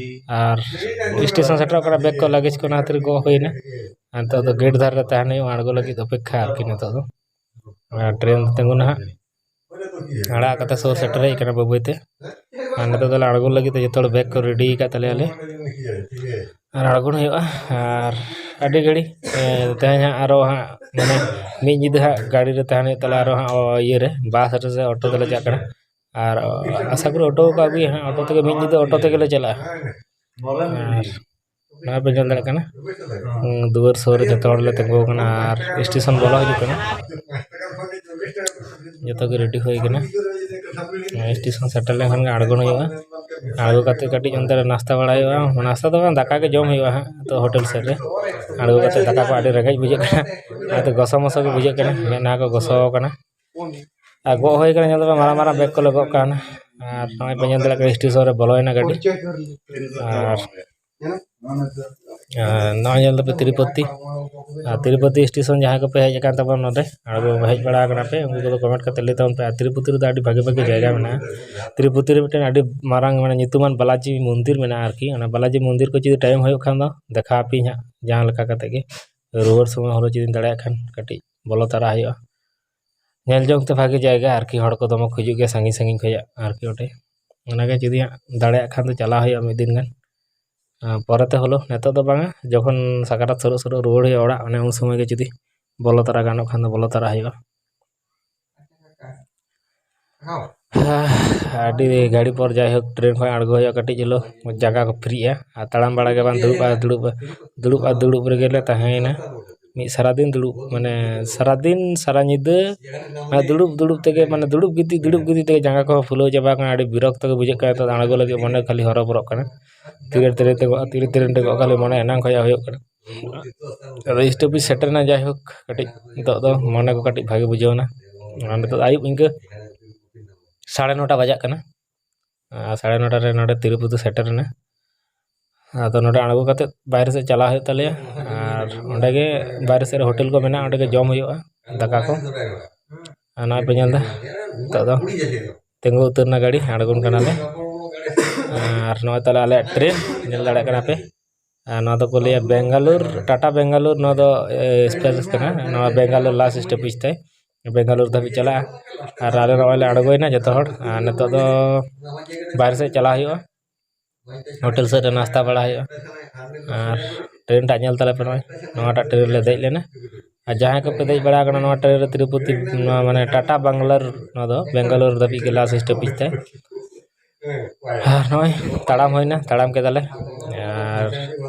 ᱟᱨ ᱥᱴᱮᱥᱚᱱ ᱥᱮᱴᱮᱨᱚᱜ ᱠᱟᱱᱟ, ᱵᱮᱜᱽ ᱠᱚ ᱞᱟᱜᱮᱡᱽ ᱠᱚ ᱚᱱᱟ ᱠᱷᱟᱹᱛᱤᱨ ᱜᱚᱜ ᱦᱩᱭᱱᱟ᱾ ᱟᱨ ᱱᱤᱛᱚᱜ ᱫᱚ ᱜᱮᱴ ᱫᱷᱟᱨᱮ ᱨᱮ ᱛᱟᱦᱮᱱ ᱦᱩᱭᱩᱜᱼᱟ, ᱟᱬᱜᱚ ᱞᱟᱹᱜᱤᱫ ᱚᱯᱮᱠᱠᱷᱟ ᱟᱨᱠᱤ ᱱᱤᱛᱚᱜ ᱫᱚ᱾ ᱟᱨ ᱴᱨᱮᱱ ᱛᱤᱸᱜᱩᱱᱟ ᱦᱟᱸᱜ, ᱟᱲᱟᱜ ᱠᱟᱛᱮ ᱥᱩᱨ ᱥᱮᱴᱮᱨ ᱦᱮᱡ ᱠᱟᱱᱟ ᱵᱟᱹᱭ ᱵᱟᱹᱭ ᱛᱮ᱾ ᱟᱨ ᱱᱤᱛᱚᱜ ᱫᱚᱞᱮ ᱟᱬᱜᱚᱱ ᱞᱟᱹᱜᱤᱫ ᱛᱮ ᱡᱚᱛᱚ ᱦᱚᱲ ᱵᱮᱜᱽ ᱠᱚ ᱨᱮᱰᱤ ᱟᱠᱟᱫ ᱛᱟᱞᱮᱭᱟᱞᱮ᱾ ᱟᱨ ᱟᱬᱜᱚᱱ ᱦᱩᱭᱩᱜᱼᱟ᱾ ᱟᱨ ᱟᱹᱰᱤ ᱜᱷᱟᱹᱲᱤ, ᱮ, ᱛᱮᱦᱮᱧ ᱦᱟᱸᱜ ᱟᱨᱚ ᱦᱟᱸᱜ ᱢᱟᱱᱮ ᱢᱤᱫ ᱧᱤᱫᱟᱹ ᱦᱟᱸᱜ ᱜᱟᱹᱰᱤ ᱨᱮ ᱛᱟᱦᱮᱱ ᱦᱩᱭᱩᱜ ᱛᱟᱞᱮᱭᱟ, ᱟᱨᱚ ᱦᱟᱸᱜ ᱚ, ᱤᱭᱟᱹ ᱨᱮ ᱵᱟᱥ ᱨᱮ ᱥᱮ ᱚᱴᱳ ᱛᱮᱞᱮ ᱪᱟᱞᱟᱜ ᱠᱟᱱᱟ᱾ ᱟᱨ ᱟᱥᱟ ᱠᱚᱨᱮ ᱚᱴᱳ ᱠᱚ ᱟᱹᱜᱩᱭᱟ ᱦᱟᱸᱜ, ᱚᱴᱳ ᱛᱮᱜᱮ ᱢᱤᱫ ᱧᱤᱫᱟᱹ ᱚᱴᱳ ᱛᱮᱜᱮ ᱞᱮ ᱪᱟᱞᱟᱜᱼᱟ᱾ ᱟᱨ ᱱᱚᱣᱟ ᱯᱮ ᱧᱮᱞ ᱫᱟᱲᱮᱭᱟᱜ ᱠᱟᱱᱟ, ᱩᱸ, ᱫᱩᱣᱟᱹᱨ ᱥᱩᱨ ᱨᱮ ᱡᱚᱛᱚ ᱦᱚᱲ ᱞᱮ ᱛᱤᱸᱜᱩ ᱟᱠᱟᱱᱟ ᱟᱨ ᱥᱴᱮᱥᱚᱱ ᱵᱚᱞᱚ ᱦᱤᱡᱩᱜ ᱠᱟᱱᱟ᱾ ᱡᱚᱛᱚ ᱜᱮ ᱨᱮᱰᱤ ᱦᱩᱭ ᱠᱟᱱᱟ᱾ ᱱᱚᱣᱟ ᱥᱴᱮᱥᱚᱱ ᱥᱮᱴᱮᱨ ᱞᱮᱱᱠᱷᱟᱱ ᱜᱮ ᱟᱬᱜᱚᱱ ᱦᱩᱭᱩᱜᱼᱟ᱾ ᱟᱬᱜᱚ ᱠᱟᱛᱮ ᱠᱟᱹᱴᱤᱡ ᱚᱱᱛᱮ ᱨᱮ ᱱᱟᱥᱛᱟ ᱵᱟᱲᱟᱭ ᱦᱩᱭᱩᱜᱼᱟ᱾ ᱱᱟᱥᱛᱟ ᱫᱚ ᱵᱟᱝ, ᱫᱟᱠᱟ ᱜᱮ ᱡᱚᱢ ᱦᱩᱭᱩᱜᱼᱟ ᱦᱟᱸᱜ, ᱛᱚ ᱦᱳᱴᱮᱞ ᱥᱮᱫ ᱨᱮ᱾ ᱟᱬᱜᱚ ᱠᱟᱛᱮ ᱫᱟᱠᱟ ᱠᱚ ᱟᱹᱰᱤ ᱨᱮᱸᱜᱮᱡ ᱵᱩᱡᱷᱟᱹᱜ ᱠᱟᱱᱟ, ᱚᱱᱟᱛᱮ ᱜᱚᱥᱚ ᱢᱚᱥᱚ ᱜᱮ ᱵᱩᱡᱷᱟᱹᱜ ᱠᱟᱱᱟ, ᱢᱮᱫᱦᱟ ᱠᱚ ᱜᱚᱥᱚ ᱟᱠᱟᱱᱟ᱾ ᱟᱨ ᱜᱚᱜ ᱦᱩᱭ ᱠᱟᱱᱟ, ᱧᱮᱞ ᱫᱚ ᱢᱟᱨᱟᱝ ᱢᱟᱨᱟᱝ ᱵᱮᱜᱽ ᱠᱚᱞᱮ ᱜᱚᱜ ᱠᱟᱜᱼᱟ᱾ ᱟᱨ ᱱᱚᱜᱼᱚᱭ ᱯᱮ ᱧᱮᱞ ᱫᱟᱲᱮᱭᱟᱜ ᱠᱟᱱᱟ, ᱥᱴᱮᱥᱚᱱ ᱨᱮ ᱵᱚᱞᱚᱭᱮᱱᱟ ᱜᱟᱹᱰᱤ᱾ ᱟᱨ, ᱟᱨ ᱱᱚᱜᱼᱚᱭ ᱧᱮᱞ ᱫᱟᱯᱮ ᱛᱤᱨᱩᱯᱚᱛᱤ, ᱟᱨ ᱛᱤᱨᱩᱯᱚᱛᱤ ᱥᱴᱮᱥᱚᱱ ᱡᱟᱦᱟᱸᱭ ᱠᱚᱯᱮ ᱦᱮᱡ ᱟᱠᱟᱱ ᱛᱟᱵᱚᱱᱟ ᱱᱚᱰᱮ, ᱟᱬᱜᱚ ᱦᱮᱡ ᱵᱟᱲᱟ ᱟᱠᱟᱱᱟ ᱯᱮ, ᱩᱱᱠᱩ ᱠᱚᱫᱚ ᱠᱚᱢᱮᱱᱴ ᱠᱟᱛᱮ ᱞᱟᱹᱭ ᱛᱟᱵᱚᱱ ᱯᱮ᱾ ᱟᱨ ᱛᱤᱨᱩᱯᱚᱛᱤ ᱨᱮᱫᱚ ᱟᱹᱰᱤ ᱵᱷᱟᱜᱮ ᱵᱷᱟᱜᱮ ᱡᱟᱭᱜᱟ ᱢᱮᱱᱟᱜᱼᱟ᱾ ᱛᱤᱨᱩᱯᱚᱛᱤ ᱨᱮ ᱢᱤᱫᱴᱮᱱ ᱟᱹᱰᱤ ᱢᱟᱨᱟᱝ, ᱢᱟᱱᱮ, ᱧᱩᱛᱩᱢᱟᱱ ᱵᱟᱞᱟᱡᱤ ᱢᱚᱱᱫᱤᱨ ᱢᱮᱱᱟᱜᱼᱟ ᱟᱨᱠᱤ᱾ ᱚᱱᱟ ᱵᱟᱞᱟᱡᱤ ᱢᱚᱱᱫᱤᱨ ᱠᱚ ᱡᱩᱫᱤ ᱴᱟᱭᱤᱢ ᱦᱩᱭᱩᱜ ᱠᱷᱟᱱ ᱫᱚ ᱫᱮᱠᱷᱟᱣ ᱟᱯᱮᱭᱟᱹᱧ ᱦᱟᱸᱜ, ᱡᱟᱦᱟᱸ ᱞᱮᱠᱟ ᱠᱟᱛᱮ ᱜᱮ ᱨᱩᱣᱟᱹᱲ ᱥᱚᱢᱚᱭ ᱦᱚᱸ ᱡᱩᱫᱤᱢ ᱫᱟᱲᱮᱭᱟᱜ ᱠᱷᱟᱱ ᱠᱟᱹᱴᱤᱡ ᱵᱚᱞᱚ ᱛᱟᱨᱟ ᱦᱩᱭᱩᱜᱼᱟ᱾ ᱧᱮᱞ ᱡᱚᱝ ᱛᱮ ᱵᱷᱟᱜᱮ ᱡᱟᱭᱜᱟ ᱟᱨᱠᱤ, ᱦᱚᱲ ᱠᱚ ᱫᱚᱢᱮ ᱠᱚ ᱦᱤᱡᱩᱜ ᱜᱮᱭᱟ ᱥᱟᱺᱜᱤᱧ ᱥᱟᱺᱜᱤᱧ ᱠᱷᱚᱱᱟᱜ ᱟᱨᱠᱤ ᱚᱸᱰᱮ᱾ ᱚᱱᱟᱜᱮ ᱡᱩᱫᱤ ᱦᱟᱸᱜ ᱫᱟᱲᱮᱭᱟᱜ ᱠᱷᱟᱱ ᱫᱚ ᱪᱟᱞᱟᱣ ᱦᱩᱭᱩᱜᱼᱟ ᱢᱤᱫ ᱫᱤᱱ ᱜᱟᱱ᱾ ᱟᱨ ᱯᱚᱨᱮᱛᱮ ᱦᱚᱞᱳ, ᱱᱤᱛᱚᱜ ᱫᱚ ᱵᱟᱝᱟ, ᱡᱚᱠᱷᱚᱱ ᱥᱟᱠᱨᱟᱛ ᱥᱩᱨᱩᱜ ᱥᱩᱨᱩᱜ ᱨᱩᱣᱟᱹᱲ ᱦᱩᱭᱩᱜᱼᱟ ᱚᱲᱟᱜ, ᱚᱱᱮ ᱩᱱ ᱥᱚᱢᱚᱭ ᱜᱮ ᱡᱩᱫᱤ ᱵᱚᱞᱚ ᱛᱟᱨᱟ ᱜᱟᱱᱚᱜ ᱠᱷᱟᱱ ᱫᱚ ᱵᱚᱞᱚ ᱛᱟᱨᱟ ᱦᱩᱭᱩᱜᱼᱟ᱾ ᱟᱹᱰᱤ ᱜᱷᱟᱹᱲᱤ ᱯᱚᱨ ᱡᱟᱭᱦᱳᱠ ᱴᱨᱮᱱ ᱠᱷᱚᱱ ᱟᱬᱜᱚ ᱦᱩᱭᱩᱜᱼᱟ, ᱠᱟᱹᱴᱤᱡ ᱦᱤᱞᱳ ᱡᱟᱸᱜᱟ ᱠᱚ ᱯᱷᱨᱤᱜᱼᱟ᱾ ᱟᱨ ᱛᱟᱲᱟᱢ ᱵᱟᱲᱟ ᱜᱮ ᱵᱟᱝ, ᱫᱩᱲᱩᱵ ᱟᱨ ᱫᱩᱲᱩᱵ, ᱫᱩᱲᱩᱵ ᱟᱨ ᱫᱩᱲᱩᱵ ᱨᱮᱜᱮ ᱞᱮ ᱛᱟᱦᱮᱸᱭᱮᱱᱟ᱾ ᱢᱤᱫ ᱥᱟᱨᱟᱫᱤᱱ ᱫᱩᱲᱩᱵ, ᱢᱟᱱᱮ ᱥᱟᱨᱟᱫᱤᱱ ᱥᱟᱨᱟ ᱧᱤᱫᱟᱹ ᱢᱟᱱᱮ ᱫᱩᱲᱩᱵ ᱫᱩᱲᱩᱵ ᱛᱮᱜᱮ, ᱢᱟᱱᱮ ᱫᱩᱲᱩᱵ ᱜᱤᱛᱤᱡ ᱫᱩᱲᱩᱵ ᱜᱤᱛᱤᱡ ᱛᱮᱜᱮ ᱡᱟᱸᱜᱟ ᱠᱚᱦᱚᱸ ᱯᱷᱩᱞᱟᱹᱣ ᱪᱟᱵᱟ ᱟᱠᱟᱱᱟ᱾ ᱟᱹᱰᱤ ᱵᱤᱨᱚᱠᱛᱚ ᱜᱮ ᱵᱩᱡᱷᱟᱹᱜ ᱠᱟᱱᱟ᱾ ᱱᱤᱛᱚᱜ ᱟᱬᱜᱚ ᱞᱟᱹᱜᱤᱫ ᱢᱚᱱᱮ ᱠᱷᱟᱹᱞᱤ ᱦᱚᱨᱚᱵᱚᱨᱚᱜ ᱠᱟᱱᱟ᱾ ᱛᱤᱨᱮ ᱴᱨᱮᱱ ᱛᱤᱸᱜᱩᱜᱼᱟ, ᱛᱤᱨᱮ ᱴᱨᱮᱱ ᱛᱤᱸᱜᱩᱜᱼᱟ, ᱠᱷᱟᱹᱞᱤ ᱢᱚᱱᱮ ᱮᱱᱟᱝ ᱠᱷᱚᱱ ᱦᱩᱭᱩᱜ ᱠᱟᱱᱟ᱾ ᱟᱫᱚ ᱥᱴᱚᱯᱮᱡᱽ ᱥᱮᱴᱮᱨ ᱮᱱᱟ, ᱡᱟᱭᱦᱳᱠ ᱠᱟᱹᱴᱤᱡ ᱱᱤᱛᱚᱜ ᱫᱚ ᱢᱚᱱᱮ ᱠᱚ ᱠᱟᱹᱴᱤᱡ ᱵᱷᱟᱜᱮ ᱵᱩᱡᱷᱟᱹᱣ ᱮᱱᱟ᱾ ᱟᱨ ᱱᱤᱛᱚᱜ ᱫᱚ ᱟᱹᱭᱩᱵ ᱤᱱᱠᱟᱹ ᱥᱟᱲᱮ ᱱᱚᱴᱟ ᱵᱟᱡᱟᱜ ᱠᱟᱱᱟ᱾ ᱟᱨ ᱥᱟᱲᱮ ᱱᱚᱴᱟ ᱨᱮ ᱱᱚᱰᱮ ᱛᱤᱨᱩᱯᱚᱛᱤ ᱥᱮᱴᱮᱨ ᱮᱱᱟ᱾ ᱟᱫᱚ ᱱᱚᱰᱮ ᱟᱬᱜᱚ ᱠᱟᱛᱮᱫ ᱵᱟᱭᱨᱮ ᱥᱮᱫ ᱪᱟᱞᱟᱣ ᱦᱩᱭᱩᱜ ᱛᱟᱞᱮᱭᱟ᱾ ᱟᱨ ᱚᱸᱰᱮ ᱜᱮ ᱵᱟᱭᱨᱮ ᱥᱮᱫ ᱨᱮ ᱦᱳᱴᱮᱞ ᱠᱚ ᱢᱮᱱᱟᱜᱼᱟ, ᱚᱸᱰᱮ ᱜᱮ ᱡᱚᱢ ᱦᱩᱭᱩᱜᱼᱟ ᱫᱟᱠᱟ ᱠᱚ᱾ ᱟᱨ ᱱᱚᱜᱼᱚᱭ ᱯᱮ ᱧᱮᱞ ᱮᱫᱟ, ᱱᱤᱛᱚᱜ ᱫᱚ ᱛᱤᱸᱜᱩ ᱩᱛᱟᱹᱨ ᱮᱱᱟ ᱜᱟᱹᱰᱤ, ᱟᱬᱜᱚᱱ ᱠᱟᱱᱟᱞᱮ᱾ ᱟᱨ ᱱᱚᱜᱼᱚᱭ ᱛᱟᱦᱞᱮ ᱟᱞᱮᱭᱟᱜ ᱴᱨᱮᱱ ᱧᱮᱞ ᱫᱟᱲᱮᱭᱟᱜ ᱠᱟᱱᱟ ᱯᱮ᱾ ᱟᱨ ᱱᱚᱣᱟ ᱫᱚᱠᱚ ᱞᱟᱹᱭᱟ ᱵᱮᱝᱜᱟᱞᱳᱨ, ᱴᱟᱴᱟ ᱵᱮᱝᱜᱟᱞᱳᱨ, ᱱᱚᱣᱟ ᱫᱚ ᱮᱠᱥᱯᱨᱮᱥ ᱠᱟᱱᱟ᱾ ᱱᱚᱣᱟ ᱵᱮᱝᱜᱟᱞᱳᱨ ᱞᱟᱥᱴ ᱥᱴᱚᱯᱮᱡᱽ ᱛᱟᱭ, ᱵᱮᱝᱜᱟᱞᱳᱨ ᱫᱷᱟᱹᱵᱤᱡ ᱪᱟᱞᱟᱜᱼᱟ᱾ ᱟᱨ ᱟᱞᱮ ᱱᱚᱜᱼᱚᱭ ᱞᱮ ᱟᱬᱜᱚᱭᱮᱱᱟ ᱡᱚᱛᱚ ᱦᱚᱲ᱾ ᱟᱨ ᱱᱤᱛᱚᱜ ᱫᱚ ᱵᱟᱭᱨᱮ ᱥᱮᱫ ᱪᱟᱞᱟᱜ ᱦᱩᱭᱩᱜᱼᱟ, ᱦᱳᱴᱮᱞ ᱥᱮᱫ ᱨᱮ ᱱᱟᱥᱛᱟ ᱵᱟᱲᱟ ᱦᱩᱭᱩᱜᱼᱟ᱾ ᱟᱨ ᱴᱨᱮᱱ ᱴᱟᱜ ᱧᱮᱞ ᱛᱟᱞᱮ ᱯᱮ, ᱱᱚᱜᱼᱚᱭ ᱱᱚᱣᱟᱴᱟᱜ ᱴᱨᱮᱱ ᱞᱮ ᱫᱮᱡ ᱞᱮᱱᱟ᱾ ᱟᱨ ᱡᱟᱦᱟᱸᱭ ᱠᱚᱯᱮ ᱫᱮᱡ ᱵᱟᱲᱟ ᱟᱠᱟᱱᱟ ᱱᱚᱣᱟ ᱴᱨᱮᱱ ᱨᱮ, ᱛᱤᱨᱩᱯᱚᱛᱤ, ᱱᱚᱣᱟ ᱢᱟᱱᱮ ᱴᱟᱴᱟ ᱵᱟᱝᱜᱟᱞᱳᱨ, ᱱᱚᱣᱟ ᱫᱚ ᱵᱮᱝᱜᱟᱞᱳᱨ ᱫᱷᱟᱹᱵᱤᱡ ᱜᱮ ᱞᱟᱥᱴ ᱥᱴᱚᱯᱮᱡᱽ ᱛᱟᱭ᱾ ᱟᱨ ᱱᱚᱜᱼᱚᱭ ᱛᱟᱲᱟᱢ ᱦᱩᱭᱱᱟ, ᱛᱟᱲᱟᱢ ᱠᱮᱫᱟᱞᱮ᱾ ᱟᱨ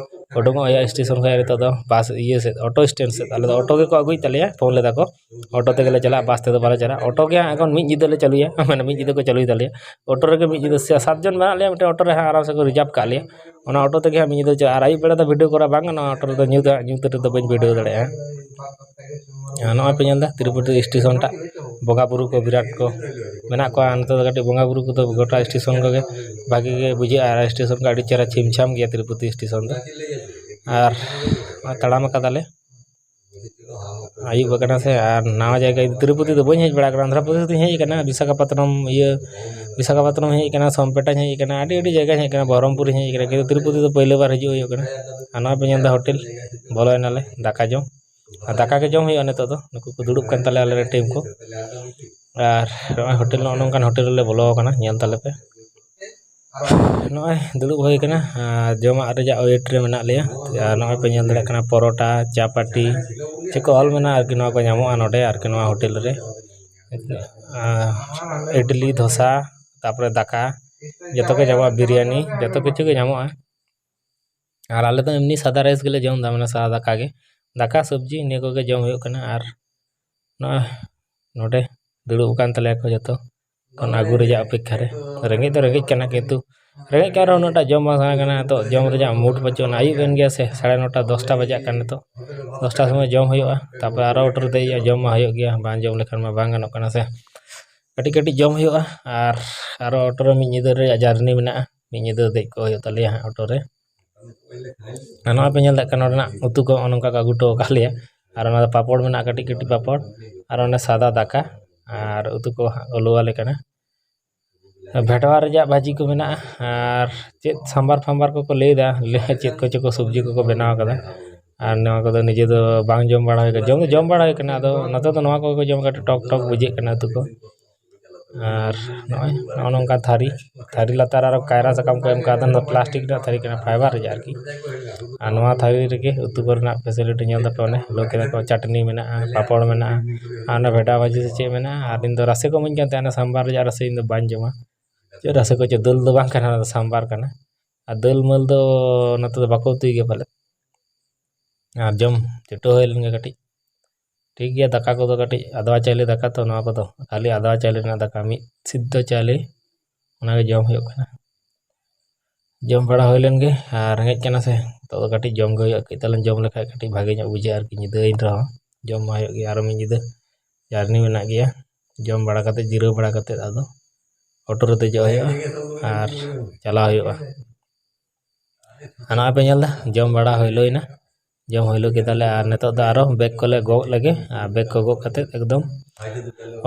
ᱩᱰᱩᱝᱚᱜ ᱦᱩᱭᱩᱜᱼᱟ ᱥᱴᱮᱥᱚᱱ ᱠᱷᱚᱱ ᱱᱤᱛᱚᱜ ᱫᱚ ᱵᱟᱥ ᱤᱭᱟᱹ ᱥᱮᱫ, ᱚᱴᱳ ᱥᱴᱮᱱᱰ ᱥᱮᱫ᱾ ᱟᱞᱮ ᱫᱚ ᱚᱴᱳ ᱜᱮᱠᱚ ᱟᱹᱜᱩᱭᱮᱫ ᱛᱟᱞᱮᱭᱟ, ᱯᱷᱳᱱ ᱞᱮᱫᱟ ᱠᱚ, ᱚᱴᱳ ᱛᱮᱜᱮᱞᱮ ᱪᱟᱞᱟᱜᱼᱟ, ᱵᱟᱥ ᱛᱮᱫᱚ ᱵᱟᱞᱮ ᱪᱟᱞᱟᱜᱼᱟ᱾ ᱚᱴᱳ ᱜᱮ ᱦᱟᱸᱜ ᱮᱠᱷᱚᱱ ᱢᱤᱫ ᱧᱤᱫᱟᱹ ᱞᱮ ᱪᱟᱹᱞᱩᱭᱟ, ᱢᱟᱱᱮ ᱢᱤᱫ ᱧᱤᱫᱟᱹ ᱠᱚ ᱪᱟᱹᱞᱩᱭ ᱛᱟᱞᱮᱭᱟ᱾ ᱚᱴᱳ ᱨᱮᱜᱮ ᱢᱤᱫ ᱧᱤᱫᱟᱹ ᱥᱮ ᱥᱟᱛ ᱡᱚᱱ ᱢᱮᱱᱟᱜ ᱞᱮᱭᱟ ᱢᱤᱫᱴᱮᱱ ᱚᱴᱳ ᱨᱮ, ᱦᱟᱸᱜ ᱟᱨᱟᱢ ᱥᱮ ᱠᱚ ᱨᱤᱡᱟᱨᱵᱷ ᱠᱟᱜ ᱞᱮᱭᱟ᱾ ᱚᱱᱟ ᱚᱴᱳ ᱛᱮᱜᱮ ᱦᱟᱸᱜ ᱢᱤᱫ ᱧᱤᱫᱟᱹ ᱪᱟᱞᱟᱜᱼᱟ᱾ ᱟᱨ ᱟᱹᱭᱩᱵ ᱵᱮᱲᱟ ᱫᱚ ᱵᱷᱤᱰᱤᱭᱳ ᱠᱚᱨᱟ ᱵᱟᱝ ᱜᱟᱱᱚᱜᱼᱟ, ᱚᱴᱳ ᱨᱮᱫᱚ ᱧᱩᱛ, ᱧᱩᱛ ᱨᱮᱫᱚ ᱵᱟᱹᱧ ᱵᱷᱤᱰᱤᱭᱳ ᱫᱟᱲᱮᱭᱟᱜᱼᱟ᱾ ᱟᱨ ᱱᱚᱜᱼᱚᱭ ᱯᱮ ᱧᱮᱞ ᱮᱫᱟ ᱛᱤᱨᱩᱯᱚᱛᱤ ᱥᱴᱮᱥᱚᱱ ᱴᱟᱜ, ᱵᱚᱸᱜᱟ ᱵᱩᱨᱩ ᱠᱚ ᱵᱤᱨᱟᱴ ᱠᱚ ᱢᱮᱱᱟᱜ ᱠᱚᱣᱟ᱾ ᱱᱚᱛᱮ ᱫᱚ ᱠᱟᱹᱴᱤᱡ ᱵᱚᱸᱜᱟ ᱵᱩᱨᱩ ᱠᱚᱫᱚ ᱜᱚᱴᱟ ᱥᱴᱮᱥᱚᱱ ᱠᱚᱜᱮ ᱵᱷᱟᱜᱮ ᱜᱮ ᱵᱩᱡᱷᱟᱹᱜᱼᱟ᱾ ᱟᱨ ᱥᱴᱮᱥᱚᱱ ᱠᱚ ᱟᱹᱰᱤ ᱪᱮᱦᱨᱟ ᱪᱷᱤᱢ ᱪᱷᱟᱢ ᱜᱮᱭᱟ ᱛᱤᱨᱩᱯᱚᱛᱤ ᱥᱴᱮᱥᱚᱱ ᱫᱚ᱾ ᱟᱨ ᱛᱟᱲᱟᱢ ᱟᱠᱟᱫᱟᱞᱮ, ᱟᱹᱭᱩᱵ ᱟᱠᱟᱱᱟ ᱥᱮ᱾ ᱟᱨ ᱱᱟᱣᱟ ᱡᱟᱭᱜᱟ, ᱛᱤᱨᱩᱯᱚᱛᱤ ᱫᱚ ᱵᱟᱹᱧ ᱦᱮᱡ ᱵᱟᱲᱟ ᱟᱠᱟᱱᱟ, ᱟᱱᱫᱷᱨᱟ ᱯᱨᱚᱫᱮᱥ ᱫᱚᱧ ᱦᱮᱡ ᱟᱠᱟᱱᱟ, ᱵᱤᱥᱟᱠᱷᱟᱯᱟᱛᱱᱟᱢ, ᱤᱭᱟᱹ, ᱵᱤᱥᱟᱠᱷᱟᱯᱟᱛᱱᱟᱢ ᱦᱮᱡ ᱟᱠᱟᱱᱟ, ᱥᱚᱢᱯᱮᱴᱟᱧ ᱦᱮᱡ ᱟᱠᱟᱱᱟ, ᱟᱹᱰᱤ ᱟᱹᱰᱤ ᱡᱟᱭᱜᱟᱧ ᱦᱮᱡ ᱟᱠᱟᱱᱟ, ᱵᱚᱦᱚᱨᱚᱢᱯᱩᱨᱤᱧ ᱦᱮᱡ ᱟᱠᱟᱱᱟ, ᱠᱤᱱᱛᱩ ᱛᱤᱨᱩᱯᱚᱛᱤ ᱫᱚ ᱯᱳᱭᱞᱳ ᱵᱟᱨ ᱦᱤᱡᱩᱜ ᱦᱩᱭᱩᱜ ᱠᱟᱱᱟ᱾ ᱟᱨ ᱱᱚᱣᱟ ᱯᱮ ᱧᱮᱞ ᱮᱫᱟ ᱦᱳᱴᱮᱞ, ᱵᱚᱞᱚᱭᱮᱱᱟᱞᱮ ᱫᱟᱠᱟ ᱡᱚᱢ᱾ ᱟᱨ ᱫᱟᱠᱟ ᱜᱮ ᱡᱚᱢ ᱦᱩᱭᱩᱜᱼᱟ ᱱᱤᱛᱚᱜ ᱫᱚ, ᱱᱩᱠᱩ ᱠᱚ ᱫᱩᱲᱩᱵ ᱠᱟᱱ ᱛᱟᱞᱮᱭᱟ ᱟᱞᱮ ᱨᱮᱱ ᱴᱤᱢ ᱠᱚ᱾ ᱟᱨ ᱱᱚᱜᱼᱚᱭ ᱦᱳᱴᱮᱞ, ᱱᱚᱜᱼᱚ ᱱᱚᱝᱠᱟᱱ ᱦᱳᱴᱮᱞ ᱨᱮᱞᱮ ᱵᱚᱞᱚ ᱟᱠᱟᱱᱟ, ᱧᱮᱞ ᱛᱟᱞᱮ ᱯᱮ᱾ ᱱᱚᱜᱼᱚᱭ ᱫᱩᱲᱩᱵ ᱦᱩᱭ ᱟᱠᱟᱱᱟ, ᱟᱨ ᱡᱚᱢᱟᱜ ᱨᱮᱭᱟᱜ ᱣᱮᱴ ᱨᱮ ᱢᱮᱱᱟᱜ ᱞᱮᱭᱟ᱾ ᱟᱨ ᱱᱚᱜᱼᱚᱭ ᱯᱮ ᱧᱮᱞ ᱫᱟᱲᱮᱭᱟᱜ ᱠᱟᱱᱟ ᱯᱚᱨᱚᱴᱟ, ᱪᱟ ᱯᱟᱹᱴᱤ, ᱪᱮᱫ ᱠᱚ ᱚᱞ ᱢᱮᱱᱟᱜᱼᱟ ᱟᱨᱠᱤ, ᱱᱚᱣᱟ ᱠᱚ ᱧᱟᱢᱚᱜᱼᱟ ᱱᱚᱰᱮ ᱟᱨᱠᱤ, ᱱᱚᱣᱟ ᱦᱳᱴᱮᱞ ᱨᱮ᱾ ᱟᱨ ᱤᱰᱞᱤ, ᱫᱷᱳᱥᱟ, ᱛᱟᱨᱯᱚᱨᱮ ᱫᱟᱠᱟ, ᱡᱚᱛᱚ ᱜᱮ ᱧᱟᱢᱚᱜᱼᱟ, ᱵᱤᱨᱭᱟᱱᱤ, ᱡᱚᱛᱚ ᱠᱤᱪᱷᱩ ᱜᱮ ᱧᱟᱢᱚᱜᱼᱟ᱾ ᱟᱨ ᱟᱞᱮ ᱫᱚ ᱮᱢᱱᱤ ᱥᱟᱫᱟ ᱨᱟᱭᱤᱥ ᱜᱮᱞᱮ ᱡᱚᱢ ᱮᱫᱟ, ᱢᱟᱱᱮ ᱥᱟᱫᱟ ᱫᱟᱠᱟ ᱜᱮ᱾ ᱫᱟᱠᱟ ᱥᱚᱵᱽᱡᱤ ᱱᱤᱭᱟᱹ ᱠᱚᱜᱮ ᱡᱚᱢ ᱦᱩᱭᱩᱜ ᱠᱟᱱᱟ᱾ ᱟᱨ ᱱᱚᱜᱼᱚᱭ ᱱᱚᱰᱮ ᱫᱩᱲᱩᱵ ᱟᱠᱟᱱ ᱛᱟᱞᱮᱭᱟ ᱠᱚ ᱡᱚᱛᱚ, ᱠᱷᱚᱱ ᱟᱹᱜᱩ ᱨᱮᱭᱟᱜ ᱚᱯᱮᱠᱠᱷᱟ ᱨᱮ᱾ ᱨᱮᱸᱜᱮᱡ ᱫᱚ ᱨᱮᱸᱜᱮᱡ ᱠᱟᱱᱟ, ᱠᱤᱱᱛᱩ ᱨᱮᱸᱜᱮᱡ ᱠᱟᱱ ᱨᱮᱦᱚᱸ ᱩᱱᱟᱹᱜᱴᱟ ᱡᱚᱢ ᱵᱟᱝ ᱥᱟᱱᱟ ᱠᱟᱱᱟ᱾ ᱱᱤᱛᱚᱜ ᱡᱚᱢ ᱨᱮᱭᱟᱜ ᱢᱩᱰ ᱵᱟᱹᱪᱩᱜ ᱟᱱᱟ᱾ ᱟᱹᱭᱩᱵ ᱮᱱ ᱜᱮᱭᱟ ᱥᱮ, ᱥᱟᱲᱮ ᱱᱚᱴᱟ, ᱫᱚᱥᱴᱟ ᱵᱟᱡᱟᱜ ᱠᱟᱱᱟ ᱱᱤᱛᱚᱜ᱾ ᱫᱚᱥᱴᱟ ᱥᱚᱢᱚᱭ ᱡᱚᱢ ᱦᱩᱭᱩᱜᱼᱟ, ᱛᱟᱨᱯᱚᱨᱮ ᱟᱨᱚ ᱚᱴᱳ ᱨᱮ ᱫᱮᱡ ᱦᱩᱭᱩᱜᱼᱟ, ᱡᱚᱢ ᱢᱟ ᱦᱩᱭᱩᱜ ᱜᱮᱭᱟ, ᱵᱟᱝ ᱡᱚᱢ ᱞᱮᱠᱷᱟᱱ ᱢᱟ ᱵᱟᱝ ᱜᱟᱱᱚᱜ ᱠᱟᱱᱟ ᱥᱮ᱾ ᱠᱟᱹᱴᱤᱡ ᱠᱟᱹᱴᱤᱡ ᱡᱚᱢ ᱦᱩᱭᱩᱜᱼᱟ᱾ ᱟᱨ ᱟᱨᱚ ᱚᱴᱳ ᱨᱮ ᱢᱤᱫ ᱧᱤᱫᱟᱹ ᱨᱮᱭᱟᱜ ᱡᱟᱨᱱᱤ ᱢᱮᱱᱟᱜᱼᱟ, ᱢᱤᱫ ᱧᱤᱫᱟᱹ ᱫᱮᱡ ᱠᱚᱜ ᱦᱩᱭᱩᱜ ᱛᱟᱞᱮᱭᱟ ᱦᱟᱸᱜ ᱚᱴᱳ ᱨᱮ᱾ ᱟᱨ ᱱᱚᱜᱼᱚᱭ ᱯᱮ ᱧᱮᱞ ᱫᱟᱲᱮᱭᱟᱜ ᱠᱟᱱᱟ, ᱱᱚᱰᱮᱱᱟᱜ ᱩᱛᱩ ᱠᱚ ᱱᱚᱜᱼᱚ ᱱᱚᱝᱠᱟ ᱠᱚ ᱟᱹᱜᱩ ᱦᱚᱴᱚ ᱟᱠᱟᱫ ᱞᱮᱭᱟ᱾ ᱟᱨ ᱚᱱᱟ ᱫᱚ ᱯᱟᱯᱚᱲ ᱢᱮᱱᱟᱜᱼᱟ, ᱠᱟᱹᱴᱤᱡ ᱠᱟᱹᱴᱤᱡ ᱯᱟᱯᱚᱲ, ᱟᱨ ᱚᱱᱮ ᱥᱟᱫᱟ ᱫᱟᱠᱟ, ᱟᱨ ᱩᱛᱩ ᱠᱚ ᱦᱟᱸᱜ ᱠᱚ ᱞᱩ ᱟᱞᱮ ᱠᱟᱱᱟ᱾ ᱵᱷᱮᱰᱣᱟ ᱨᱮᱭᱟᱜ ᱵᱷᱟᱹᱡᱤ ᱠᱚ ᱢᱮᱱᱟᱜᱼᱟ, ᱟᱨ ᱪᱮᱫ ᱥᱟᱢᱵᱟᱨ ᱯᱷᱟᱢᱵᱟᱨ ᱠᱚᱠᱚ ᱞᱟᱹᱭᱫᱟ, ᱞᱟᱹᱭ ᱪᱮᱫ ᱠᱚᱪᱚ ᱠᱚ ᱥᱚᱵᱽᱡᱤ ᱠᱚᱠᱚ ᱵᱮᱱᱟᱣ ᱠᱟᱫᱟ᱾ ᱟᱨ ᱱᱚᱣᱟ ᱠᱚᱫᱚ ᱱᱤᱡᱮ ᱫᱚ ᱵᱟᱝ ᱡᱚᱢ ᱵᱟᱲᱟ ᱦᱩᱭ ᱠᱟᱱᱟ, ᱡᱚᱢ ᱫᱚ ᱡᱚᱢ ᱵᱟᱲᱟ ᱦᱩᱭ ᱠᱟᱱᱟ, ᱟᱫᱚ ᱱᱚᱛᱮ ᱫᱚ ᱱᱚᱣᱟ ᱠᱚᱜᱮ ᱠᱚ ᱡᱚᱢ, ᱠᱟᱹᱴᱤᱡ ᱴᱚᱠ ᱴᱚᱠ ᱵᱩᱡᱷᱟᱹᱜ ᱠᱟᱱᱟ ᱩᱛᱩ ᱠᱚ᱾ ᱟᱨ ᱱᱚᱜᱼᱚᱭ ᱱᱚᱜᱼᱚ ᱱᱚᱝᱠᱟ ᱛᱷᱟᱹᱨᱤ, ᱛᱷᱟᱹᱨᱤ ᱞᱟᱛᱟᱨ ᱟᱨᱚ ᱠᱟᱭᱨᱟ ᱥᱟᱠᱟᱢ ᱠᱚ ᱮᱢ ᱠᱟᱫᱟ, ᱚᱱᱟ ᱫᱚ ᱯᱞᱟᱥᱴᱤᱠ ᱨᱮᱱᱟᱜ ᱛᱷᱟᱹᱨᱤ ᱠᱟᱱᱟ, ᱯᱷᱟᱭᱵᱟᱨ ᱨᱮᱭᱟᱜ ᱟᱨᱠᱤ᱾ ᱟᱨ ᱱᱚᱣᱟ ᱛᱷᱟᱹᱨᱤ ᱨᱮᱜᱮ ᱩᱛᱩ ᱠᱚᱨᱮᱱᱟᱜ ᱯᱷᱮᱥᱤᱞᱤᱴᱤ ᱧᱮᱞ ᱫᱟᱯᱮ, ᱚᱱᱮ ᱞᱟᱹᱭ ᱠᱮᱫᱟ ᱠᱚ ᱪᱟᱴᱱᱤ ᱢᱮᱱᱟᱜᱼᱟ, ᱯᱟᱯᱚᱲ ᱢᱮᱱᱟᱜᱼᱟ, ᱟᱨ ᱚᱱᱟ ᱵᱷᱮᱰᱟ ᱵᱷᱟᱹᱡᱤ ᱥᱮ ᱪᱮᱫ ᱢᱮᱱᱟᱜᱼᱟ᱾ ᱟᱨ ᱤᱧ ᱫᱚ ᱨᱟᱥᱮ ᱠᱚ ᱤᱢᱟᱹᱧ ᱠᱟᱱ ᱛᱟᱦᱮᱱᱟ, ᱥᱟᱢᱵᱟᱨ ᱨᱮᱭᱟᱜ ᱨᱟᱥᱮ ᱤᱧ ᱫᱚ ᱵᱟᱹᱧ ᱡᱚᱢᱟ᱾ ᱪᱮᱫ ᱨᱟᱥᱮ ᱠᱚ, ᱪᱮᱫ ᱫᱟᱹᱞ ᱫᱚ ᱵᱟᱝ ᱠᱟᱱᱟ, ᱚᱱᱟ ᱫᱚ ᱥᱟᱢᱵᱟᱨ ᱠᱟᱱᱟ᱾ ᱟᱨ ᱫᱟᱹᱞ ᱢᱟᱹᱞ ᱫᱚ ᱱᱚᱛᱮ ᱫᱚ ᱵᱟᱠᱚ ᱩᱛᱩᱭ ᱜᱮᱭᱟ ᱯᱟᱞᱮ᱾ ᱟᱨ ᱡᱚᱢ ᱪᱷᱩᱴᱟᱹᱣ ᱦᱩᱭ ᱞᱮᱱ ᱜᱮ ᱠᱟᱹᱴᱤᱡ᱾ ᱴᱷᱤᱠ ᱜᱮᱭᱟ, ᱫᱟᱠᱟ ᱠᱚᱫᱚ ᱠᱟᱹᱴᱤᱡ ᱟᱫᱽᱣᱟ ᱪᱟᱣᱞᱮ ᱫᱟᱠᱟ ᱛᱚ, ᱱᱚᱣᱟ ᱠᱚᱫᱚ ᱠᱷᱟᱹᱞᱤ ᱟᱫᱽᱣᱟ ᱪᱟᱣᱞᱮ ᱨᱮᱱᱟᱜ ᱫᱟᱠᱟ, ᱢᱤᱫ ᱥᱤᱫᱷᱟᱹ ᱪᱟᱣᱞᱮ, ᱚᱱᱟᱜᱮ ᱡᱚᱢ ᱦᱩᱭᱩᱜ ᱠᱟᱱᱟ᱾ ᱡᱚᱢ ᱵᱟᱲᱟ ᱦᱩᱭ ᱞᱮᱱ ᱜᱮ, ᱟᱨ ᱨᱮᱸᱜᱮᱡ ᱠᱟᱱᱟ ᱥᱮ, ᱱᱤᱛᱚᱜ ᱫᱚ ᱠᱟᱹᱴᱤᱡ ᱡᱚᱢ ᱜᱮ ᱦᱩᱭᱩᱜᱼᱟ᱾ ᱠᱟᱹᱡ ᱛᱟᱞᱟᱝ ᱡᱚᱢ ᱞᱮᱠᱷᱟᱡ ᱠᱟᱹᱴᱤᱡ ᱵᱷᱟᱜᱮ ᱧᱚᱜ ᱵᱩᱡᱷᱟᱹᱜᱼᱟ ᱟᱨᱠᱤ, ᱧᱤᱫᱟᱹᱭᱮᱱ ᱨᱮᱦᱚᱸ ᱡᱚᱢ ᱢᱟ ᱦᱩᱭᱩᱜ ᱜᱮᱭᱟ, ᱟᱨᱚ ᱢᱤᱫ ᱧᱤᱫᱟᱹ ᱡᱟᱨᱱᱤ ᱢᱮᱱᱟᱜ ᱜᱮᱭᱟ᱾ ᱡᱚᱢ ᱵᱟᱲᱟ ᱠᱟᱛᱮᱫ, ᱡᱤᱨᱟᱹᱣ ᱵᱟᱲᱟ ᱠᱟᱛᱮᱫ ᱟᱫᱚ ᱚᱴᱳ ᱨᱮ ᱫᱮᱡᱚᱜ ᱦᱩᱭᱩᱜᱼᱟ ᱟᱨ ᱪᱟᱞᱟᱣ ᱦᱩᱭᱩᱜᱼᱟ᱾ ᱟᱨ ᱱᱚᱜᱼᱚᱭ ᱯᱮ ᱧᱮᱞ ᱮᱫᱟ, ᱡᱚᱢ ᱵᱟᱲᱟ ᱦᱩᱭᱞᱳᱭᱱᱟ, ᱡᱚᱢ ᱦᱩᱭᱞᱳ ᱠᱮᱫᱟᱞᱮ, ᱟᱨ ᱱᱤᱛᱚᱜ ᱫᱚ ᱟᱨᱚ ᱵᱮᱜᱽ ᱠᱚᱞᱮ ᱜᱚᱜ ᱞᱮᱜᱮ᱾ ᱟᱨ ᱵᱮᱜᱽ ᱠᱚ ᱜᱚᱜ ᱠᱟᱛᱮᱫ ᱮᱠᱫᱚᱢ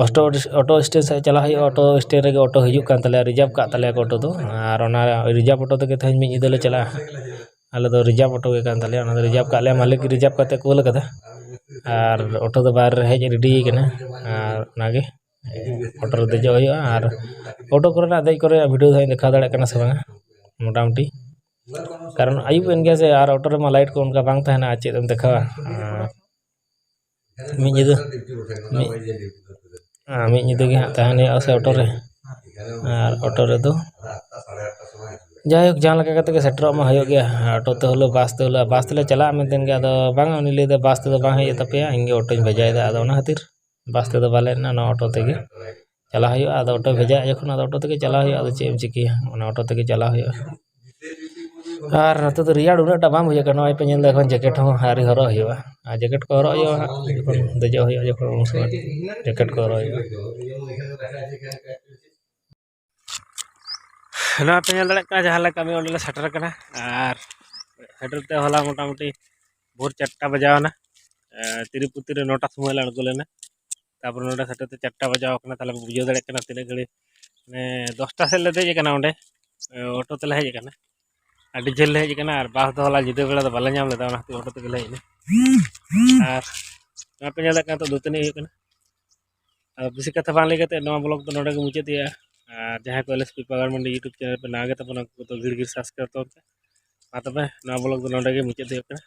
ᱚᱴᱳ, ᱚᱴᱳ ᱥᱴᱮᱱ ᱥᱮᱫ ᱪᱟᱞᱟᱜ ᱦᱩᱭᱩᱜᱼᱟ᱾ ᱚᱴᱳ ᱥᱴᱮᱱ ᱨᱮᱜᱮ ᱚᱴᱳ ᱦᱤᱡᱩᱜ ᱠᱟᱱ ᱛᱟᱞᱮᱭᱟ, ᱨᱤᱡᱟᱨᱵᱷ ᱠᱟᱜ ᱛᱟᱞᱮᱭᱟ ᱠᱚ ᱚᱴᱳ ᱫᱚ᱾ ᱟᱨ ᱚᱱᱟ ᱨᱤᱡᱟᱨᱵᱷ ᱚᱴᱳ ᱛᱮᱜᱮ ᱛᱮᱦᱮᱧ ᱢᱤᱫ ᱧᱤᱫᱟᱹ ᱞᱮ ᱪᱟᱞᱟᱜᱼᱟ᱾ ᱟᱞᱮ ᱫᱚ ᱨᱤᱡᱟᱨᱵᱷ ᱚᱴᱳ ᱜᱮ ᱠᱟᱱ ᱛᱟᱞᱮᱭᱟ, ᱚᱱᱟ ᱫᱚ ᱨᱤᱡᱟᱨᱵᱷ ᱠᱟᱜ ᱞᱮᱭᱟ, ᱢᱟᱹᱞᱤᱠ ᱨᱤᱡᱟᱨᱵᱷ ᱠᱟᱛᱮ ᱠᱩᱞ ᱠᱟᱫᱟ᱾ ᱟᱨ ᱚᱴᱳ ᱫᱚ ᱵᱟᱭᱨᱮ ᱨᱮ ᱦᱮᱡ ᱨᱮᱰᱤ ᱠᱟᱱᱟ᱾ ᱟᱨ ᱚᱱᱟᱜᱮ ᱚᱴᱳ ᱨᱮ ᱫᱮᱡᱚᱜ ᱦᱩᱭᱩᱜᱼᱟ᱾ ᱟᱨ ᱚᱴᱳ ᱠᱚᱨᱮᱱᱟᱜ ᱫᱮᱡ ᱠᱚᱨᱮ ᱵᱷᱤᱰᱤᱭᱳ ᱫᱚ ᱦᱟᱸᱜ ᱤᱧ ᱫᱮᱠᱷᱟᱣ ᱫᱟᱲᱮᱭᱟᱜ ᱠᱟᱱᱟ ᱥᱮ ᱵᱟᱝᱟ, ᱢᱚᱴᱟᱢᱩᱴᱤ, ᱠᱟᱨᱚᱱ ᱟᱹᱭᱩᱵ ᱮᱱ ᱜᱮᱭᱟ ᱥᱮ, ᱟᱨ ᱚᱴᱳ ᱨᱮᱢᱟ ᱞᱟᱭᱤᱴ ᱠᱚ ᱚᱱᱠᱟ ᱵᱟᱝ ᱛᱟᱦᱮᱱᱟ, ᱟᱨ ᱪᱮᱫ ᱮᱢ ᱫᱮᱠᱷᱟᱣᱟ? ᱟᱨ ᱢᱤᱫ ᱧᱤᱫᱟᱹ, ᱢᱤᱫ, ᱟᱨ ᱢᱤᱫ ᱧᱤᱫᱟᱹ ᱜᱮ ᱦᱟᱸᱜ ᱛᱟᱦᱮᱱ ᱦᱩᱭᱩᱜᱼᱟ ᱥᱮ ᱚᱴᱳ ᱨᱮ᱾ ᱟᱨ ᱚᱴᱳ ᱨᱮᱫᱚ ᱡᱟᱭᱦᱳᱠ, ᱡᱟᱦᱟᱸ ᱞᱮᱠᱟ ᱠᱟᱛᱮ ᱜᱮ ᱥᱮᱴᱮᱨᱚᱜ ᱢᱟ ᱦᱩᱭᱩᱜ ᱜᱮᱭᱟ, ᱚᱴᱳ ᱛᱮ ᱦᱤᱞᱳᱜ, ᱵᱟᱥ ᱛᱮ ᱦᱤᱞᱳᱜ, ᱵᱟᱥ ᱛᱮᱞᱮ ᱪᱟᱞᱟᱜᱼᱟ ᱢᱮᱱᱛᱮ ᱜᱮ, ᱟᱫᱚ ᱵᱟᱝ, ᱩᱱᱤ ᱞᱟᱹᱭ ᱮᱫᱟ ᱵᱟᱥ ᱛᱮᱫᱚ ᱵᱟᱝ ᱦᱮᱡ ᱛᱟᱯᱮᱭᱟ, ᱤᱧ ᱜᱮ ᱚᱴᱳᱧ ᱵᱷᱮᱡᱟᱭᱮᱫᱟ᱾ ᱟᱫᱚ ᱚᱱᱟ ᱠᱷᱟᱹᱛᱤᱨ ᱵᱟᱥ ᱛᱮᱫᱚ ᱵᱟᱞᱮ ᱦᱮᱡ ᱮᱱᱟ, ᱱᱚᱣᱟ ᱚᱴᱳ ᱛᱮᱜᱮ ᱪᱟᱞᱟᱜ ᱦᱩᱭᱩᱜᱼᱟ᱾ ᱟᱫᱚ ᱚᱴᱳ ᱵᱷᱮᱡᱟᱭᱟ ᱡᱚᱠᱷᱚᱱ, ᱟᱫᱚ ᱚᱴᱳ ᱛᱮᱜᱮ ᱪᱟᱞᱟᱜ ᱦᱩᱭᱩᱜᱼᱟ, ᱟᱫᱚ ᱪᱮᱫ ᱮᱢ ᱪᱤᱠᱟᱹᱭᱟ, ᱚᱱᱟ ᱚᱴᱳ ᱛᱮᱜᱮ ᱪᱟᱞᱟᱜ ᱦᱩᱭᱩᱜᱼᱟ᱾ ᱟᱨ ᱱᱚᱛᱮ ᱫᱚ ᱨᱮᱭᱟᱲ ᱩᱱᱟᱹᱜ ᱴᱟ ᱵᱟᱝ ᱵᱩᱡᱷᱟᱹᱜ ᱠᱟᱱᱟ, ᱱᱚᱜᱼᱚᱭ ᱯᱮ ᱧᱮᱞ ᱮᱫᱟ ᱮᱠᱷᱚᱱ ᱡᱮᱠᱮᱴ ᱦᱚᱸ ᱟᱹᱣᱨᱤ ᱦᱚᱨᱚᱜ ᱦᱩᱭᱩᱜᱼᱟ᱾ ᱟᱨ ᱡᱮᱠᱮᱴ ᱠᱚ ᱦᱚᱨᱚᱜ ᱦᱩᱭᱩᱜᱼᱟ ᱦᱟᱸᱜ, ᱡᱚᱠᱷᱚᱱ ᱫᱮᱡᱚᱜ ᱦᱩᱭᱩᱜᱼᱟ, ᱡᱚᱠᱷᱚᱱ ᱩᱱ ᱥᱚᱢᱚᱭ ᱡᱮᱠᱮᱴ ᱠᱚ ᱦᱚᱨᱚᱜ ᱦᱩᱭᱩᱜᱼᱟ᱾ ᱱᱚᱣᱟ ᱯᱮ ᱧᱮᱞ ᱫᱟᱲᱮᱭᱟᱜ ᱠᱟᱱᱟ ᱡᱟᱦᱟᱸ ᱞᱮᱠᱟ ᱠᱟᱹᱢᱤ ᱚᱸᱰᱮ ᱞᱮ ᱥᱮᱴᱮᱨ ᱟᱠᱟᱱᱟ, ᱟᱨ ᱥᱮᱴᱮᱨ ᱛᱮ ᱦᱚᱞᱟ ᱢᱚᱴᱟᱢᱩᱴᱤ ᱵᱷᱳᱨ ᱪᱟᱨᱴᱟ ᱵᱟᱡᱟᱣ ᱮᱱᱟ᱾ ᱮ, ᱛᱤᱨᱩᱯᱚᱛᱤ ᱨᱮ ᱱᱚᱴᱟ ᱥᱚᱢᱚᱭ ᱞᱮ ᱟᱬᱜᱚ ᱞᱮᱱᱟ᱾ ᱛᱟᱨᱯᱚᱨ ᱱᱚᱰᱮ ᱥᱮᱴᱮᱨ ᱛᱮ ᱪᱟᱨᱴᱟ ᱵᱟᱡᱟᱣ ᱟᱠᱟᱱᱟ᱾ ᱛᱟᱦᱚᱞᱮ ᱵᱩᱡᱷᱟᱹᱣ ᱫᱟᱲᱮᱭᱟᱜ ᱠᱟᱱᱟ ᱛᱤᱱᱟᱹᱜ ᱜᱷᱟᱹᱲᱤᱡ, ᱢᱟᱱᱮ, ᱫᱚᱥᱴᱟ ᱥᱮᱫ ᱞᱮ ᱫᱮᱡ ᱟᱠᱟᱱᱟ ᱚᱸᱰᱮ, ᱮ, ᱚᱴᱳ ᱛᱮᱞᱮ ᱦᱮᱡ ᱟᱠᱟᱱᱟ᱾ ᱟᱹᱰᱤ ᱡᱷᱟᱹᱞ ᱞᱮ ᱦᱮᱡ ᱟᱠᱟᱱᱟ, ᱟᱨ ᱵᱟᱥ ᱫᱚ ᱦᱚᱞᱟ ᱧᱤᱫᱟᱹ ᱵᱮᱲᱟ ᱫᱚ ᱵᱟᱞᱮ ᱧᱟᱢ ᱞᱮᱫᱟ, ᱚᱱᱟ ᱠᱷᱟᱹᱛᱤᱨ ᱚᱴᱳ ᱛᱮᱜᱮ ᱞᱮ ᱦᱮᱡ ᱮᱱᱟ᱾ ᱟᱨ ᱱᱚᱣᱟ ᱯᱮ ᱧᱮᱞ ᱫᱟᱲᱮᱭᱟᱜ ᱠᱟᱱᱟ, ᱱᱤᱛᱚᱜ ᱫᱟᱹᱛᱟᱹᱱᱤ ᱦᱩᱭᱩᱜ ᱠᱟᱱᱟ᱾ ᱟᱨ ᱵᱮᱥᱤ ᱠᱟᱛᱷᱟ ᱵᱟᱝ ᱞᱟᱹᱭ ᱠᱟᱛᱮ ᱱᱚᱣᱟ ᱵᱞᱚᱜ ᱫᱚ ᱱᱚᱰᱮ ᱜᱮ ᱢᱩᱪᱟᱹᱫ ᱦᱩᱭᱩᱜᱼᱟ᱾ ᱟᱨ ᱡᱟᱦᱟᱸᱭ ᱠᱚ ᱮᱞ ᱮᱥ ᱯᱤ ᱯᱟᱜᱟᱲ ᱢᱟᱱᱰᱤ YouTube ᱪᱮᱱᱮᱞ ᱯᱮ ᱱᱟᱣᱟ ᱜᱮ ᱛᱟᱵᱚᱱᱟ, ᱩᱱᱠᱩ ᱫᱚ ᱜᱷᱤᱲ ᱜᱷᱤᱲ ᱥᱟᱵᱥᱠᱨᱟᱭᱤᱵ ᱛᱟᱵᱚᱱ ᱯᱮ᱾ ᱢᱟ ᱛᱚᱵᱮ, ᱱᱚᱣᱟ ᱵᱞᱚᱜ ᱫᱚ ᱱᱚᱰᱮ ᱜᱮ ᱢᱩᱪᱟᱹᱫ ᱦᱩᱭᱩᱜ ᱠᱟᱱᱟ᱾